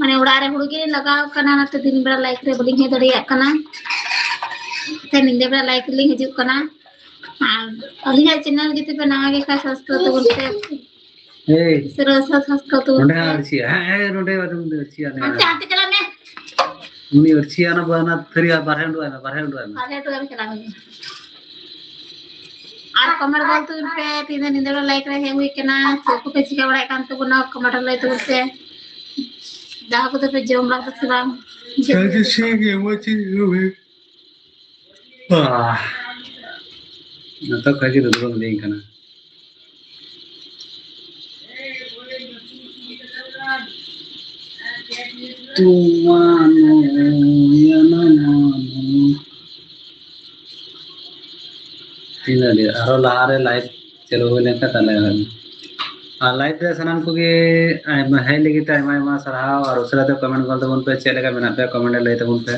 ᱢᱟᱱᱮ ᱚᱲᱟᱜ ᱨᱮ ᱦᱩᱲᱩ ᱜᱮ ᱞᱟᱜᱟᱣ ᱠᱟᱱᱟ, ᱚᱱᱟᱛᱮ ᱫᱤᱱ ᱵᱮᱲᱟ live ᱨᱮ ᱵᱟᱹᱞᱤᱧ ᱦᱮᱡ ᱫᱟᱲᱮᱭᱟᱜ ᱠᱟᱱᱟ᱾ ᱛᱮ ᱧᱤᱫᱟᱹ ᱵᱮᱲᱟ live ᱞᱤᱧ ᱦᱤᱡᱩᱜ ᱠᱟᱱᱟ᱾ ᱟᱨ ᱟᱹᱞᱤᱧᱟᱜ channel ᱡᱩᱫᱤ ᱯᱮ ᱱᱟᱣᱟ ᱜᱮ ᱠᱷᱟᱱ subscribe ᱛᱟᱵᱚᱱ ᱯᱮ᱾ ᱮᱭ, ᱩᱥᱟᱹᱨᱟ ᱩᱥᱟᱹᱨᱟ subscribe ᱛᱟᱵᱚᱱ ᱱᱚᱰᱮ ᱯᱮ᱾ ᱟᱨ ᱪᱮᱫ? ᱦᱮᱸ, ᱦᱮᱸ, ᱱᱚᱰᱮ ᱟᱨ ᱱᱚᱰᱮ ᱟᱨ ᱪᱮᱫ? ᱦᱟᱱᱛᱮ, ᱦᱟᱱᱛᱮ ᱪᱟᱞᱟᱜ ᱢᱮ᱾ ᱩᱱᱤ ᱟᱹᱨᱪᱷᱤ ᱟᱱᱟ ᱵᱟᱱᱟ ᱛᱷᱟᱹᱨᱤ ᱟᱨ ᱵᱟᱨᱦᱮ ᱩᱰᱩᱠ ᱟᱭ ᱢᱮ, ᱵᱟᱨᱦᱮ ᱩᱰᱩᱠ ᱟᱭ ᱢᱮ᱾ ᱵᱟᱨᱦᱮ ᱩᱰᱩᱠ ᱟᱭ ᱢᱮ, ᱪᱟᱞᱟᱜ ᱢᱮ᱾ ᱟᱨ comment ᱚᱞ ᱛᱟᱵᱚᱱ ᱯᱮ, ᱛᱤᱦᱤᱧ ᱫᱚ ᱧᱤᱫᱟᱹ ᱵᱮᱲᱟ live ᱨᱮ ᱦᱮᱡ ᱦᱩᱭ ᱠᱟᱱᱟ᱾ ᱪᱮᱫ ᱠᱚᱯᱮ ᱪᱤᱠᱟᱹ ᱵᱟᱲᱟᱭᱮᱫ ᱠᱟᱱ ᱛᱟᱵᱚᱱᱟ, comment ᱨᱮ ᱞᱟᱹᱭ ᱛᱟᱵᱚᱱ ᱯᱮ᱾ ᱫᱟᱠᱟ ᱠᱚᱫᱚ ᱯᱮ ᱡᱚᱢ ᱵᱟᱲᱟ ᱠᱮᱫᱟ ᱥᱮ ᱵᱟᱝ? ᱟᱹᱰᱤ ᱥᱤᱵᱤᱞ ᱜᱮ, ᱢᱚᱡᱽ ᱜᱮ ᱦᱩᱭ᱾ ᱟᱦ, ᱱᱤᱛᱚᱜ ᱠᱷᱚᱡ ᱜᱮ ᱫᱩᱫᱽᱲᱩᱢ ᱤᱫᱤᱧ ᱠᱟᱱᱟ᱾ ᱛᱩᱢᱟᱱᱳ ᱭᱟᱱᱟᱱᱟᱱᱳ᱾ ᱛᱤᱱᱟᱹᱜ ᱰᱷᱮᱨ ᱟᱨᱦᱚᱸ ᱞᱟᱦᱟᱨᱮ live ᱪᱟᱹᱞᱩ ᱦᱩᱭ ᱞᱮᱱᱠᱷᱟᱱ ᱛᱟᱦᱞᱮ ᱦᱩᱭ᱾ ᱟᱨ live ᱨᱮ ᱥᱟᱱᱟᱢ ᱠᱚᱜᱮ ᱟᱭᱢᱟ ᱦᱮᱡ ᱞᱟᱹᱜᱤᱫ ᱛᱮ ᱟᱭᱢᱟ ᱟᱭᱢᱟ ᱥᱟᱨᱦᱟᱣ᱾ ᱟᱨ ᱩᱥᱟᱹᱨᱟ ᱛᱮ comment ᱜᱚᱫ ᱛᱟᱵᱚᱱ ᱯᱮ, ᱪᱮᱫ ᱞᱮᱠᱟ ᱢᱮᱱᱟᱜ ᱯᱮᱭᱟ comment ᱨᱮ ᱞᱟᱹᱭ ᱛᱟᱵᱚᱱ ᱯᱮ᱾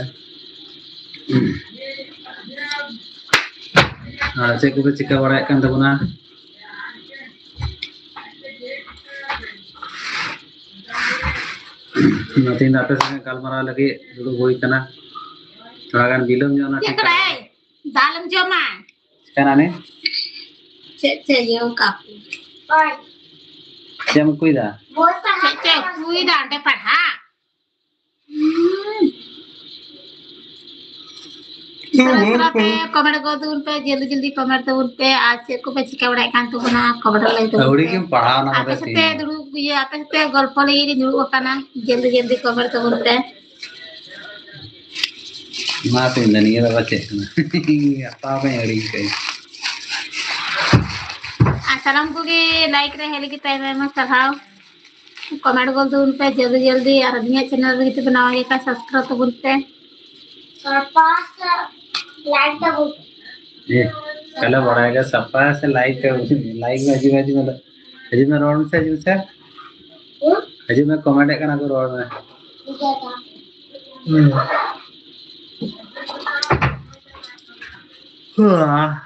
ᱟᱨ ᱪᱮᱫ ᱠᱚᱯᱮ ᱪᱤᱠᱟᱹ ᱵᱟᱲᱟᱭᱮᱫ ᱠᱟᱱ ᱛᱟᱵᱚᱱᱟ? ᱚᱱᱟᱛᱮ ᱤᱧ ᱫᱚ ᱟᱯᱮ ᱥᱚᱸᱜᱮ ᱜᱟᱞᱢᱟᱨᱟᱣ ᱞᱟᱹᱜᱤᱫ ᱫᱩᱲᱩᱵ ᱦᱩᱭ ᱠᱟᱱᱟ᱾ ᱛᱷᱚᱲᱟ ᱜᱟᱱ ᱵᱤᱞᱚᱢ ᱧᱚᱜ ᱮᱱᱟ, ᱴᱷᱤᱠ ᱜᱮᱭᱟ᱾ ᱫᱟᱞ ᱮᱢ ᱡᱚᱢᱟ? ᱪᱮᱠᱟᱱᱟ ᱱᱤ? ᱪᱮᱫ ᱪᱮᱫ ᱤᱭᱟᱹ ᱠᱟᱠᱚ? ᱪᱮᱫ ᱮᱢ ᱩᱛᱩᱭᱫᱟ? ᱪᱮᱫ ᱪᱮᱫ ᱩᱛᱩᱭᱫᱟ ᱚᱸᱰᱮ ᱯᱟᱲᱦᱟᱜ? ᱥᱟᱱᱟᱢ ᱠᱚᱲᱟ ᱯᱮ comment ᱜᱚᱫ ᱛᱟᱵᱚᱱ ᱯᱮ, ᱡᱚᱞᱫᱤ ᱡᱚᱞᱫᱤ comment ᱛᱟᱵᱚᱱ ᱯᱮ᱾ ᱟᱨ ᱪᱮᱫ ᱠᱚᱯᱮ ᱪᱤᱠᱟᱹ ᱵᱟᱲᱟᱭᱮᱫ ᱠᱟᱱ ᱛᱟᱵᱚᱱᱟ, comment ᱨᱮ ᱞᱟᱹᱭ ᱛᱟᱵᱚᱱ ᱟᱹᱣᱲᱤ ᱯᱮ᱾ ᱜᱮᱢ ᱯᱟᱲᱦᱟᱣ ᱱᱟ ᱟᱯᱮ ᱵᱟᱨᱭᱟ ᱥᱟᱛᱮ ᱛᱮᱦᱮᱧ᱾ ᱫᱩᱲᱩᱵ, ᱤᱭᱟᱹ, ᱟᱯᱮ ᱥᱟᱛᱮ ᱜᱚᱞᱯᱚ ᱞᱟᱹᱜᱤᱫ ᱞᱤᱧ ᱫᱩᱲᱩᱵ ᱟᱠᱟᱱᱟ᱾ ᱡᱚᱞᱫᱤ ᱡᱚᱞᱫᱤ comment ᱛᱟᱵᱚᱱ ᱯᱮ᱾ ᱢᱟ ᱛᱚᱵᱮ, ᱱᱤᱭᱟᱹ ᱫᱚ ᱟᱵᱟᱨ ᱪᱮᱫ ᱠᱟᱱᱟ? ᱦᱟᱛᱟᱣ ᱢᱮ, ᱟᱹᱲᱤ ᱠᱟᱹᱧ᱾ ᱟᱨ ᱥᱟᱱᱟᱢ ᱠᱚᱜᱮ like ᱨᱮ ᱦᱮᱡ ᱞᱟᱹᱜᱤᱫ ᱛᱮ ᱟᱭᱢᱟ ᱟᱭᱢᱟ ᱥᱟᱨᱦᱟᱣ᱾ Comment ᱜᱚᱫ ᱛᱟᱵᱚᱱ ᱯᱮ ᱡᱚᱞᱫᱤ ᱡᱚᱞᱫᱤ, ᱟᱨ ᱟᱹᱞᱤᱧᱟᱜ channel ᱨᱮ ᱡᱩᱫᱤ ᱯᱮ ᱱᱟᱣᱟ ᱜᱮ ᱠᱷᱟᱱ subscribe ᱛᱟᱵᱚᱱ ᱯᱮ᱾ ᱥᱟᱯᱟ ᱥᱮ like ᱛᱟᱵᱚᱱ ᱯᱮ᱾ ᱮ, ᱛᱟᱦᱞᱮ ᱵᱟᱲᱟᱭ ᱜᱮ ᱥᱟᱯᱟ ᱥᱮ like ᱛᱟᱵᱚᱱ ᱯᱮ᱾ Like ᱢᱮ, ᱦᱤᱡᱩᱜ ᱢᱮ, ᱦᱤᱡᱩᱜ ᱢᱮ, ᱦᱤᱡᱩᱜ ᱢᱮ, ᱨᱚᱲ ᱢᱮᱥᱮ, ᱦᱤᱡᱩᱜ ᱢᱮᱥᱮ᱾ ᱦᱩᱸ? ᱦᱤᱡᱩᱜ ᱢᱮ, comment ᱮᱫ ᱠᱟᱱᱟ ᱠᱚ, ᱨᱚᱲ ᱢᱮ᱾ ᱦᱩᱸ᱾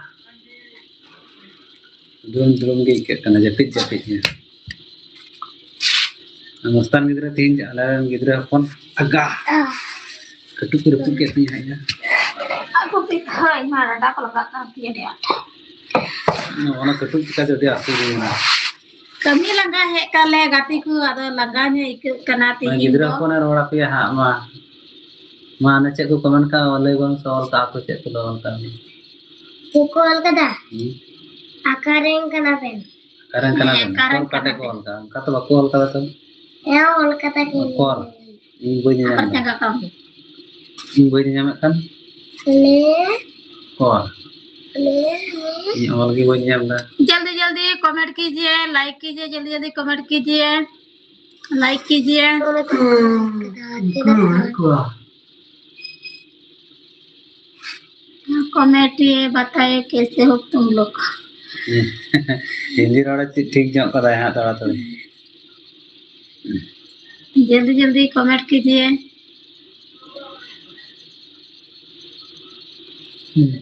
ᱫᱩᱨᱩᱢ ᱫᱩᱨᱩᱢ ᱜᱮ ᱟᱹᱭᱠᱟᱹᱜ ᱠᱟᱱᱟ, ᱡᱟᱹᱯᱤᱫ ᱡᱟᱹᱯᱤᱫ ᱜᱮ᱾ ᱢᱟᱥᱛᱟᱱ ᱜᱤᱫᱽᱨᱟᱹ ᱛᱮᱦᱮᱧ ᱟᱞᱮ ᱨᱮᱱ ᱜᱤᱫᱽᱨᱟᱹ ᱦᱚᱯᱚᱱ ᱟᱜᱟ ᱠᱟᱹᱴᱩᱵ ᱠᱚ ᱨᱟᱹᱯᱩᱫ ᱠᱮᱫ ᱛᱤᱧᱟ ᱦᱟᱸᱜ ᱭᱟ᱾ ᱟᱹᱜᱩ ᱯᱮ ᱦᱳᱭ, ᱢᱟ ᱰᱟᱸᱰᱟ ᱠᱚ ᱞᱟᱜᱟᱜ ᱠᱟᱱ ᱛᱤᱧᱟ ᱟᱹᱰᱤ ᱟᱸᱴ᱾ ᱚᱱᱟ ᱠᱟᱹᱴᱩᱵ ᱪᱤᱠᱟᱹᱛᱮ ᱟᱹᱰᱤ ᱟᱸᱴ ᱠᱚ ᱨᱩᱣᱟᱹᱲᱟ? ᱠᱟᱹᱢᱤ ᱞᱟᱸᱜᱟ ᱦᱮᱡ ᱠᱟᱱ ᱞᱮ ᱜᱟᱛᱮ ᱠᱚ, ᱟᱫᱚ ᱞᱟᱸᱜᱟ ᱧᱚᱜ ᱟᱹᱭᱠᱟᱹᱜ ᱠᱟᱱᱟ ᱛᱮᱦᱮᱧ ᱜᱤᱫᱽᱨᱟᱹ ᱫᱚ᱾ ᱦᱚᱯᱚᱱᱮ ᱨᱚᱲ ᱟᱯᱮᱭᱟ ᱦᱟᱸᱜ, ᱢᱟ᱾ ᱢᱟ, ᱚᱱᱮ ᱪᱮᱫ ᱠᱚ comment ᱠᱟᱜ, ᱞᱟᱹᱭ ᱵᱚᱱ ᱥᱮ, ᱚᱞ ᱠᱟᱜᱼᱟ ᱠᱚ, ᱪᱮᱫ ᱠᱚ ᱚᱞ ᱠᱟᱜ? ᱪᱮᱫ ᱠᱚ ᱚᱞ ᱠᱟᱫᱟ? ᱦᱩᱸ᱾ ᱚᱠᱟᱨᱮᱱ ᱠᱟᱱᱟ ᱵᱮᱱ? ᱚᱠᱟᱨᱮᱱ ᱠᱟᱱᱟ ᱦᱮᱸ, ᱵᱮᱱ? ᱚᱠᱟᱨᱮᱱ ᱚᱠᱚᱭ ᱯᱟᱴᱮ ᱠᱟᱱᱟ ᱠᱚ ᱵᱮᱱ? ᱚᱞ ᱠᱟᱜ? ᱚᱱᱠᱟ ᱛᱚ ᱵᱟᱠᱚ ᱚᱞ ᱠᱟᱫᱟ ᱛᱚ᱾ ᱦᱮᱸ, ᱚᱞ ᱠᱟᱫᱟ ᱠᱚ᱾ ᱚᱠᱚᱨ? ᱤᱧ ᱵᱟᱹᱧ ᱧᱟᱢ ᱟᱠᱟᱫ ᱮᱫᱟ᱾ ᱡᱟᱸᱜᱟ ᱠᱚ᱾ ᱤᱧ ᱵᱟᱹᱧ ᱧᱟᱢᱮᱫ ᱠᱟᱱ᱾ ᱞᱮ᱾ ᱚᱠᱚᱨ? ᱞᱮ᱾ ᱤᱧ ᱚᱞ ᱜᱮ ᱵᱟᱹᱧ ᱧᱟᱢ ᱮᱫᱟ᱾ ᱡᱚᱞᱫᱤ ᱡᱚᱞᱫᱤ comment कीजिए, like कीजिए, जल्दी जल्दी comment कीजिए। लाइक कीजिए। कमेंट ये बताइए कैसे हो तुम लोग। ᱦᱤᱱᱫᱤ ᱨᱚᱲ ᱮ ᱪᱮᱫ ᱴᱷᱤᱠ ᱧᱚᱜ ᱠᱟᱫᱟᱭ ᱦᱟᱸᱜ ᱛᱷᱚᱲᱟ ᱛᱷᱚᱲᱤ᱾ जल्दी जल्दी कमेंट कीजिए।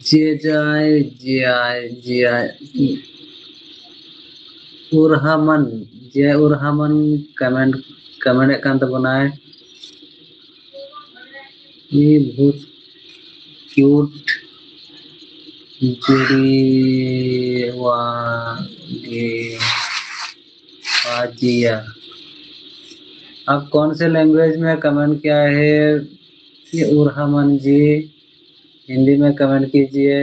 ᱡᱮ ᱡᱟᱭ, ᱡᱮ ᱟᱭ, ᱡᱮ ᱟᱭ᱾ ᱩᱨᱦᱟᱢᱟᱱ, ᱡᱮ ᱩᱨᱦᱟᱢᱟᱱ comment, comment ᱮᱫ ᱠᱟᱱ ᱛᱟᱵᱚᱱᱟᱭ᱾ ᱤ ᱵᱚᱦᱩᱛ cute जुड़ी वागे वाजिया। आप कौन से लैंग्वेज में कमेंट किया है? ये उर्हामन जी, हिंदी में कमेंट कीजिए।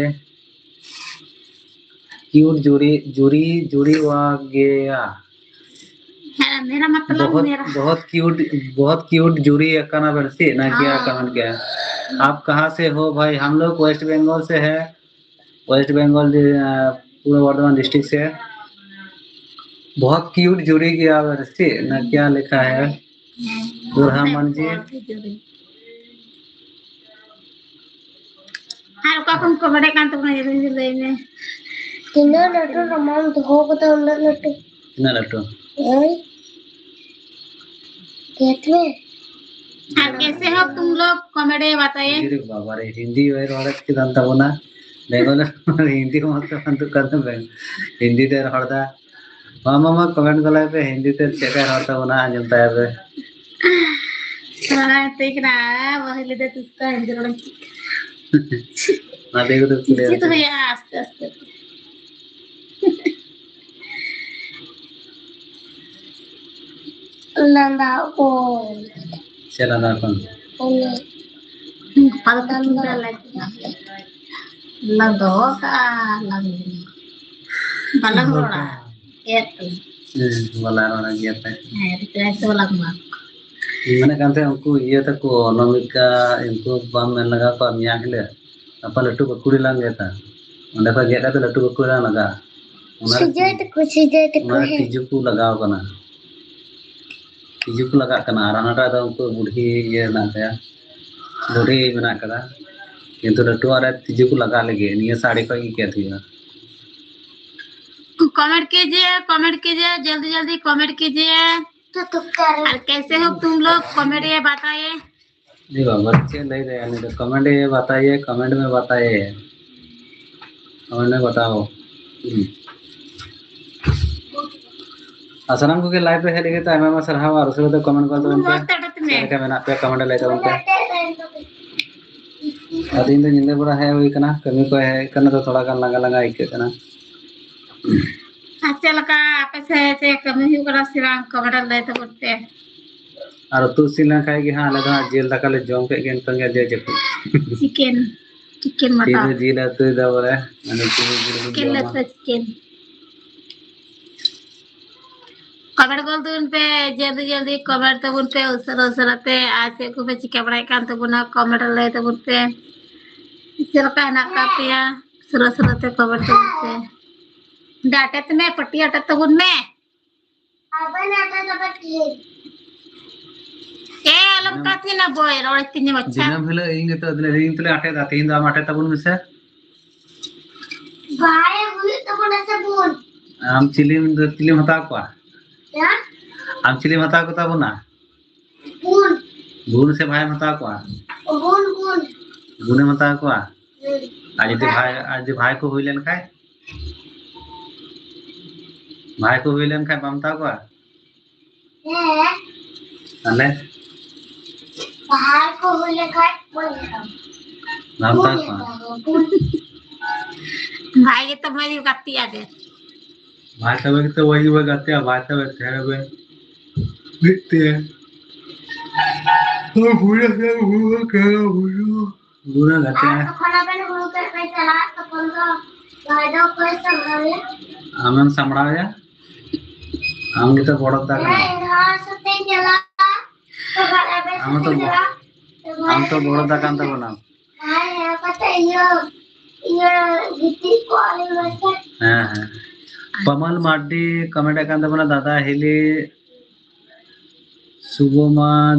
क्यूट जुड़ी जुड़ी जुड़ी वागेया। मेरा मतलब बहुत मेरा बहुत क्यूट बहुत क्यूट जुड़ी अकाना बरसी ना क्या हाँ। कमेंट किया है? आप कहाँ से हो भाई? हम लोग वेस्ट बंगाल से है। वेस्ट बंगाल, पूर्व बर्धमान डिस्ट्रिक्ट से। बहुत क्यूट जुड़ी गया बरसी ना क्या लिखा है? उर्हामन जी। ᱟᱨ ᱚᱠᱟ ᱠᱷᱚᱱ ᱠᱚ ᱵᱟᱰᱟᱭ ᱠᱟᱱ ᱛᱟᱵᱚᱱᱟ ᱡᱟᱹᱱᱤᱡ ᱞᱟᱹᱭ ᱢᱮ᱾ ᱛᱤᱱᱟᱹᱜ ᱞᱟᱹᱴᱩ ᱨᱩᱢᱟᱞ ᱫᱚᱦᱚ ᱠᱟᱫᱟ ᱩᱱᱟᱹᱜ ᱞᱟᱹᱴᱩ᱾ ᱛᱤᱱᱟᱹᱜ ᱞᱟᱹᱴᱩ? ᱳᱭ ᱜᱮᱫ ᱢᱮ᱾ ᱟᱨ ᱠᱮᱥᱮ ᱦᱚ ᱛᱩᱢ ᱞᱳᱜ ᱠᱚᱢᱮᱰᱤ ᱵᱟᱛᱟᱭᱮ᱾ ᱟᱨᱮ ᱵᱟᱵᱟ ᱨᱮ, ᱦᱤᱱᱫᱤ ᱦᱚᱭ ᱨᱚᱲᱮᱫ ᱠᱟᱱ ᱛᱟᱵᱚᱱᱟ᱾ ᱵᱮᱝᱜᱚᱞ ᱦᱤᱱᱫᱤ ᱢᱚᱛᱚ ᱵᱟᱹᱱᱩᱜ ᱠᱟᱱ ᱛᱟᱵᱮᱱ᱾ ᱦᱤᱱᱫᱤ ᱛᱮ ᱨᱚᱲ ᱫᱟ᱾ ᱢᱟ ᱢᱟ ᱢᱟ ᱠᱚᱢᱮᱱᱴ ᱜᱚᱞᱟᱭ ᱯᱮ, ᱦᱤᱱᱫᱤ ᱛᱮ ᱪᱮᱫ ᱞᱮᱠᱟᱭ ᱨᱚᱲ ᱛᱟᱵᱚᱱᱟ ᱟᱸᱡᱚᱢ ᱛᱟᱭᱟ ᱯᱮ᱾ ᱚᱱᱟ ᱢᱮᱛᱟᱭ ᱠᱟᱱᱟ, ᱵᱟᱹᱦᱩ ᱞᱟᱹᱭ ᱫᱟ ᱛᱤᱥ ᱠᱷᱚᱱ ᱦᱤᱱᱫᱤ ᱨᱚᱲᱮᱢ ᱪᱮᱫ ᱠᱟᱜᱼᱟ? ᱚᱱᱟ ᱛᱮᱜᱮ ᱛᱚ ᱠᱩᱞᱤ ᱪᱮᱫ ᱟᱨᱠᱤ᱾ ᱦᱩᱭᱩᱜᱼᱟ ᱟᱥᱛᱮ ᱟᱥᱛᱮ᱾ ᱞᱟᱸᱫᱟ ᱚ᱾ ᱪᱮᱫ ᱞᱟᱸᱫᱟ ᱠᱷᱚᱱ? ᱚᱱᱮ ᱯᱟᱞᱛᱩ ᱪᱤᱱᱛᱟ ᱞᱟᱹᱜᱤᱫ᱾ ᱞᱟᱸᱫᱟ ᱠᱟᱜᱼᱟ, ᱞᱟᱸᱫᱟ᱾ ᱵᱟᱞᱟᱝ ᱨᱚᱲᱟ᱾ ᱮᱫ᱾ ᱦᱩᱸ, ᱵᱟᱞᱟ ᱨᱚᱲᱟ ᱜᱮᱭᱟ ᱯᱮ᱾ ᱦᱮᱸ, ᱨᱤᱠᱟᱹᱭ ᱥᱮ ᱵᱟᱞᱟᱝ ᱨᱚᱲᱟ᱾ ᱤᱧ ᱢᱮᱱᱮᱫ ᱠᱟᱱ ᱛᱟᱦᱮᱸᱫ ᱩᱱᱠᱩ ᱤᱭᱟᱹ ᱛᱟᱠᱚ, ᱚᱱᱟᱢᱤᱠᱟ, ᱩᱱᱠᱩ ᱵᱟᱢ ᱢᱮᱱ ᱞᱟᱜᱟᱣ ᱠᱚᱣᱟ ᱢᱮᱭᱟᱝ ᱦᱤᱞᱳᱜ? ᱜᱟᱯᱟ ᱞᱟᱹᱴᱩ ᱵᱟᱹᱠᱩᱲᱤ ᱞᱟᱝ ᱜᱮᱫᱟ᱾ ᱚᱸᱰᱮ ᱠᱷᱚᱡ ᱜᱮᱫ ᱠᱟᱛᱮ ᱞᱟᱹᱴᱩ ᱵᱟᱹᱠᱩᱲᱤ ᱞᱟᱝ ᱞᱟᱜᱟᱜᱼᱟ᱾ ᱚᱱᱟ ᱨᱮ ᱥᱤᱡᱟᱹᱭ ᱛᱟᱠᱚ, ᱥᱤᱡᱟᱹᱭ ᱛᱟᱠᱚ ᱚᱱᱟ ᱨᱮ ᱦᱮᱸ᱾ ᱛᱤᱡᱩ ᱠᱚ ᱞᱟᱜᱟᱣ ᱠᱟᱱᱟ᱾ ᱛᱤᱡᱩ ᱠᱚ ᱞᱟᱜᱟᱜ ᱠᱟᱱᱟ᱾ ᱟᱨ ᱦᱟᱱᱟᱴᱟᱜ ᱫᱚ ᱩᱱᱠᱩ ᱵᱩᱰᱷᱤ ᱤᱭᱟᱹ ᱦᱮᱱᱟᱜ ᱛᱟᱭᱟ, ᱵᱩᱰᱷᱤ ᱢᱮᱱᱟᱜ ᱠᱟᱫᱟ᱾ ᱠᱤᱱᱛᱩ ᱞᱟᱹᱴᱩᱣᱟᱜ ᱨᱮ ᱛᱤᱡᱩ ᱠᱚ ᱞᱟᱜᱟᱜ ᱞᱟᱹᱜᱤᱫ, ᱱᱤᱭᱟᱹ ᱥᱟᱹᱲᱤ ᱠᱷᱚᱡ ᱜᱮ ᱜᱮᱫ ᱦᱩᱭᱩᱜᱼᱟ᱾ कमेंट कीजिए, कमेंट कीजिए, जल्दी जल्दी कमेंट कीजिए। तो तुक्का और कैसे हो तुम लोग, कमेंट ये बताइए। ᱮ ᱵᱟᱵᱟ, ᱪᱮᱫ ᱞᱟᱹᱭ ᱫᱟᱭ ᱩᱱᱤ ᱫᱚ? ᱠᱚᱢᱮᱱᱴ ᱮ ᱵᱟᱛᱟᱭᱮ, ᱠᱚᱢᱮᱱᱴ ᱢᱮ ᱵᱟᱛᱟᱭᱮ, ᱠᱚᱢᱮᱱᱴ ᱢᱮ ᱵᱟᱛᱟᱣ᱾ ᱦᱩᱸ᱾ ᱟᱨ ᱥᱟᱱᱟᱢ ᱠᱚᱜᱮ ᱞᱟᱭᱤᱵᱷ ᱨᱮ ᱦᱮᱡ ᱞᱟᱹᱜᱤᱫ ᱛᱮ ᱟᱭᱢᱟ ᱟᱭᱢᱟ ᱥᱟᱨᱦᱟᱣ᱾ ᱟᱨ ᱩᱥᱟᱹᱨᱟ ᱛᱮ ᱠᱚᱢᱮᱱᱴ ᱜᱚᱫ ᱛᱟᱵᱚᱱ ᱯᱮ᱾ ᱢᱚᱡᱽ ᱛᱮ ᱚᱰᱚᱠ ᱢᱮ᱾ ᱪᱮᱫ ᱞᱮᱠᱟ ᱢᱮᱱᱟᱜ ᱯᱮᱭᱟ, ᱠᱚᱢᱮᱱᱴ ᱨᱮ ᱞᱟᱹᱭ ᱛᱟᱵᱚᱱ ᱯᱮ᱾ ᱟᱨ ᱤᱧ ᱫᱚ ᱧᱤᱫᱟᱹ ᱵᱮᱲᱟ ᱦᱮᱡ ᱦᱩᱭ ᱠᱟᱱᱟ, ᱠᱟᱹᱢᱤ ᱠᱚ ᱦᱮᱡ ᱠᱟᱱᱟ, ᱛᱚ ᱛᱷᱚᱲᱟ ᱜᱟᱱ ᱞᱟᱸᱜᱟ ᱞᱟᱸᱜᱟ ᱟᱹᱭᱠᱟᱹᱜ ᱠᱟᱱᱟ᱾ ᱟᱨ ᱪᱮᱫ ᱞᱮᱠᱟ ᱟᱯᱮ ᱥᱮᱫ ᱪᱮᱫ ᱠᱟᱹᱢᱤ ᱦᱩᱭᱩᱜ ᱠᱟᱱᱟ ᱥᱮ ᱵᱟᱝ, ᱠᱚᱢᱮᱱᱴ ᱨᱮ ᱞᱟᱹᱭ ᱛᱟᱵᱚᱱ ᱯᱮ᱾ ᱟᱨ ᱩᱛᱩ ᱤᱥᱤᱱ ᱞᱮᱱᱠᱷᱟᱡ ᱜᱮ ᱦᱟᱸᱜ ᱟᱞᱮ ᱫᱚ ᱦᱟᱸᱜ ᱡᱤᱞ ᱫᱟᱠᱟ ᱞᱮ ᱡᱚᱢ ᱠᱮᱫ ᱜᱮ, ᱱᱤᱛᱚᱝ ᱜᱮ ᱟᱹᱰᱤ ᱡᱟᱹᱯᱤᱫ᱾ ᱪᱤᱠᱮᱱ, ᱪᱤᱠᱮᱱ ᱛᱤᱦᱤᱧ ᱢᱚᱴᱚᱱ᱾ ᱫᱚ ᱡᱤᱞ ᱞᱮ ᱩᱛᱩᱭᱮᱫᱟ ᱵᱚᱞᱮ, ᱢᱟᱱᱮ ᱪᱤᱞᱤ ᱡᱤᱞ ᱵᱚᱱ ᱪᱤᱠᱮᱱ ᱞᱮ ᱡᱚᱢᱟ᱾ ᱩᱛᱩᱭᱟ, ᱪᱤᱠᱮᱱ᱾ ᱠᱚᱢᱮᱱᱴ ᱜᱚᱞ ᱛᱟᱵᱚᱱ ᱯᱮ, ᱡᱚᱞᱫᱤ ᱡᱚᱞᱫᱤ ᱠᱚᱢᱮᱱᱴ ᱛᱟᱵᱚᱱ ᱯᱮ, ᱩᱥᱟᱹᱨᱟ ᱩᱥᱟᱹᱨᱟ ᱛᱮ᱾ ᱟᱨ ᱪᱮᱫ ᱠᱚᱯᱮ ᱪᱤᱠᱟᱹ ᱵᱟᱲᱟᱭᱮᱫ ᱠᱟᱱ ᱛᱟᱵᱚᱱᱟ, ᱠᱚᱢᱮᱱᱴ ᱨᱮ ᱞᱟᱹᱭ ᱛᱟᱵᱚᱱ ᱯᱮ᱾ ᱪᱮᱫ ᱞᱮᱠᱟ ᱦᱮᱱᱟᱜ ᱟᱠᱟᱫ ᱯᱮᱭᱟ? ᱩᱥᱟᱹᱨᱟ ᱩᱥᱟᱹᱨᱟ ᱛᱮ ᱠᱚᱢᱮᱱᱴ ᱛᱟᱵᱚᱱ ᱯᱮ᱾ ᱰᱟᱴᱮ ᱛᱮ ᱢᱮ, ᱯᱟᱹᱴᱤ ᱟᱴᱮ ᱛᱟᱵᱚᱱ ᱢᱮ᱾ ᱟᱵᱮᱱ ᱟᱴᱮ ᱛᱟᱵᱮ ᱛᱤᱱ᱾ ᱮ, ᱟᱞᱚᱢ ᱫᱤᱱᱟᱹᱢ ᱠᱟᱛᱷᱤᱱᱟ ᱵᱚᱭ, ᱨᱚᱲ ᱛᱤᱧ ᱢᱟᱪᱷᱟ᱾ ᱫᱤᱱᱟᱹᱢ ᱦᱤᱞᱳᱜ ᱤᱧ ᱜᱮᱛᱚ ᱟᱫᱚ ᱤᱧ ᱛᱩᱞᱩᱡ ᱟᱴᱮ ᱫᱟ, ᱛᱮᱦᱮᱧ ᱫᱚ ᱟᱢ ᱟᱴᱮ ᱛᱟᱵᱚᱱ ᱢᱮᱥᱮ᱾ ᱵᱟᱭ ᱦᱩᱭᱩᱜ ᱛᱟᱵᱚᱱᱟ ᱥᱮ ᱵᱩᱱ? ᱟᱢ ᱪᱤᱞᱤᱢ, ᱪᱤᱞᱤᱢ ᱦᱟᱛᱟᱣ ᱠᱚᱣᱟ? ᱦᱮᱸ? ᱟᱢ ᱪᱤᱞᱤᱢ ᱦᱟᱛᱟᱣ ᱠᱚᱛᱟ ᱵᱚᱱᱟ? ᱵᱩᱱ᱾ ᱵᱩᱱ ᱥᱮ ᱵᱷᱟᱭᱮᱢ ᱦᱟᱛᱟᱣ ᱠᱚᱣᱟ? ᱵᱩᱱ, ᱵᱩᱱ᱾ ᱵᱩᱱᱮᱢ ᱦᱟᱛᱟᱣ ᱠᱚᱣᱟ? ᱦᱩᱸ᱾ ᱟᱨ ᱡᱩᱫᱤ ᱵᱷᱟᱭ, ᱟᱨ ᱡᱩᱫᱤ ᱵᱷᱟᱭ ᱠᱚ ᱦᱩᱭ ᱞᱮᱱ ᱠᱷᱟᱡ? ᱵᱷᱟᱭ ᱠᱚ ᱦᱩᱭ ᱞᱮᱱ ᱠᱷᱟᱡ ᱵᱟᱢ ᱦᱟᱛᱟᱣ ᱠᱚᱣᱟ? ᱦᱮᱸ᱾ ᱛᱟᱦᱞᱮ? ᱵᱷᱟᱭ ᱠᱚ ᱦᱩᱭ ᱞᱮᱱ ᱠᱷᱟᱡ ᱵᱟᱹᱧ ᱦᱟᱛᱟᱣ ᱠᱚᱣᱟ᱾ ᱵᱟᱢ ᱦᱟᱛᱟᱣ ᱠᱚᱣᱟ? ᱵᱩᱱ᱾ ᱵᱷᱟᱭ ᱜᱮᱛᱚ ᱢᱚᱡᱽ ᱜᱮ ᱜᱟᱛᱮᱜᱼᱟ ᱰᱷᱮᱨ᱾ ᱵᱷᱟᱭ ᱛᱚᱵᱮ ᱜᱮᱛᱚ ᱢᱚᱡᱽ ᱜᱮᱵᱚ ᱜᱟᱛᱮᱜᱼᱟ, ᱵᱷᱟᱭ ᱛᱚᱵᱮ ᱛᱟᱦᱮᱸ ᱵᱮ ᱢᱤᱫ ᱛᱮ᱾ ᱦᱩᱲᱩ ᱦᱩᱲᱩ ᱦᱩᱲᱩ ᱦᱩᱲᱩ᱾ ᱜᱩᱱᱟ ᱜᱟᱛᱮ᱾ ᱟᱨ ᱛᱚᱠᱷᱚᱱ ᱟᱵᱮᱱ ᱦᱩᱲᱩ ᱜᱮᱫ ᱵᱮᱱ ᱪᱟᱞᱟᱜᱼᱟ, ᱛᱚᱠᱷᱚᱱ ᱫᱚ ᱵᱷᱟᱭ ᱫᱚ ᱚᱠᱚᱭ ᱥᱟᱢᱵᱲᱟᱣᱮᱭᱟ? ᱟᱢᱮᱢ ᱥᱟᱢᱵᱲᱟᱣᱮᱭᱟ? ᱟᱢ ᱜᱮᱛᱚ ᱵᱚᱲᱚ ᱫᱟ ᱠᱟᱱᱟᱢ᱾ ᱦᱮᱸ, ᱤᱧ ᱦᱚᱸ ᱥᱟᱛᱮᱧ ᱪᱟᱞᱟᱜᱼᱟ᱾ ᱛᱚᱠᱷᱚᱱ ᱟᱵᱮᱱ ᱟᱢ ᱦᱚᱸᱛᱚ ᱥᱟᱛᱮᱧ ᱵᱚ-, ᱪᱟᱞᱟᱜᱼᱟ᱾ ᱛᱚᱠᱷᱚᱱ ᱟᱢ ᱛᱚ ᱵᱚᱲᱚ ᱫᱟ ᱠᱟᱱ ᱛᱟᱵᱚᱱᱟᱢ᱾ ᱦᱮᱸ, ᱦᱮᱸ, ᱠᱟᱛᱮ ᱤᱭᱟᱹ, ᱤᱭᱟᱹ, ᱜᱤᱛᱤᱡ ᱠᱚᱜᱼᱟ ᱞᱤᱧ ᱢᱟᱥᱮ᱾ ᱦᱮᱸ, ᱦᱮᱸ᱾ ᱯᱟᱢᱟᱞ ᱢᱟᱨᱰᱤ comment ᱮᱫ ᱠᱟᱱ ᱛᱟᱵᱚᱱᱟ, ᱫᱟᱫᱟ ᱦᱤᱞᱤ ᱥᱩᱵᱚᱢᱟ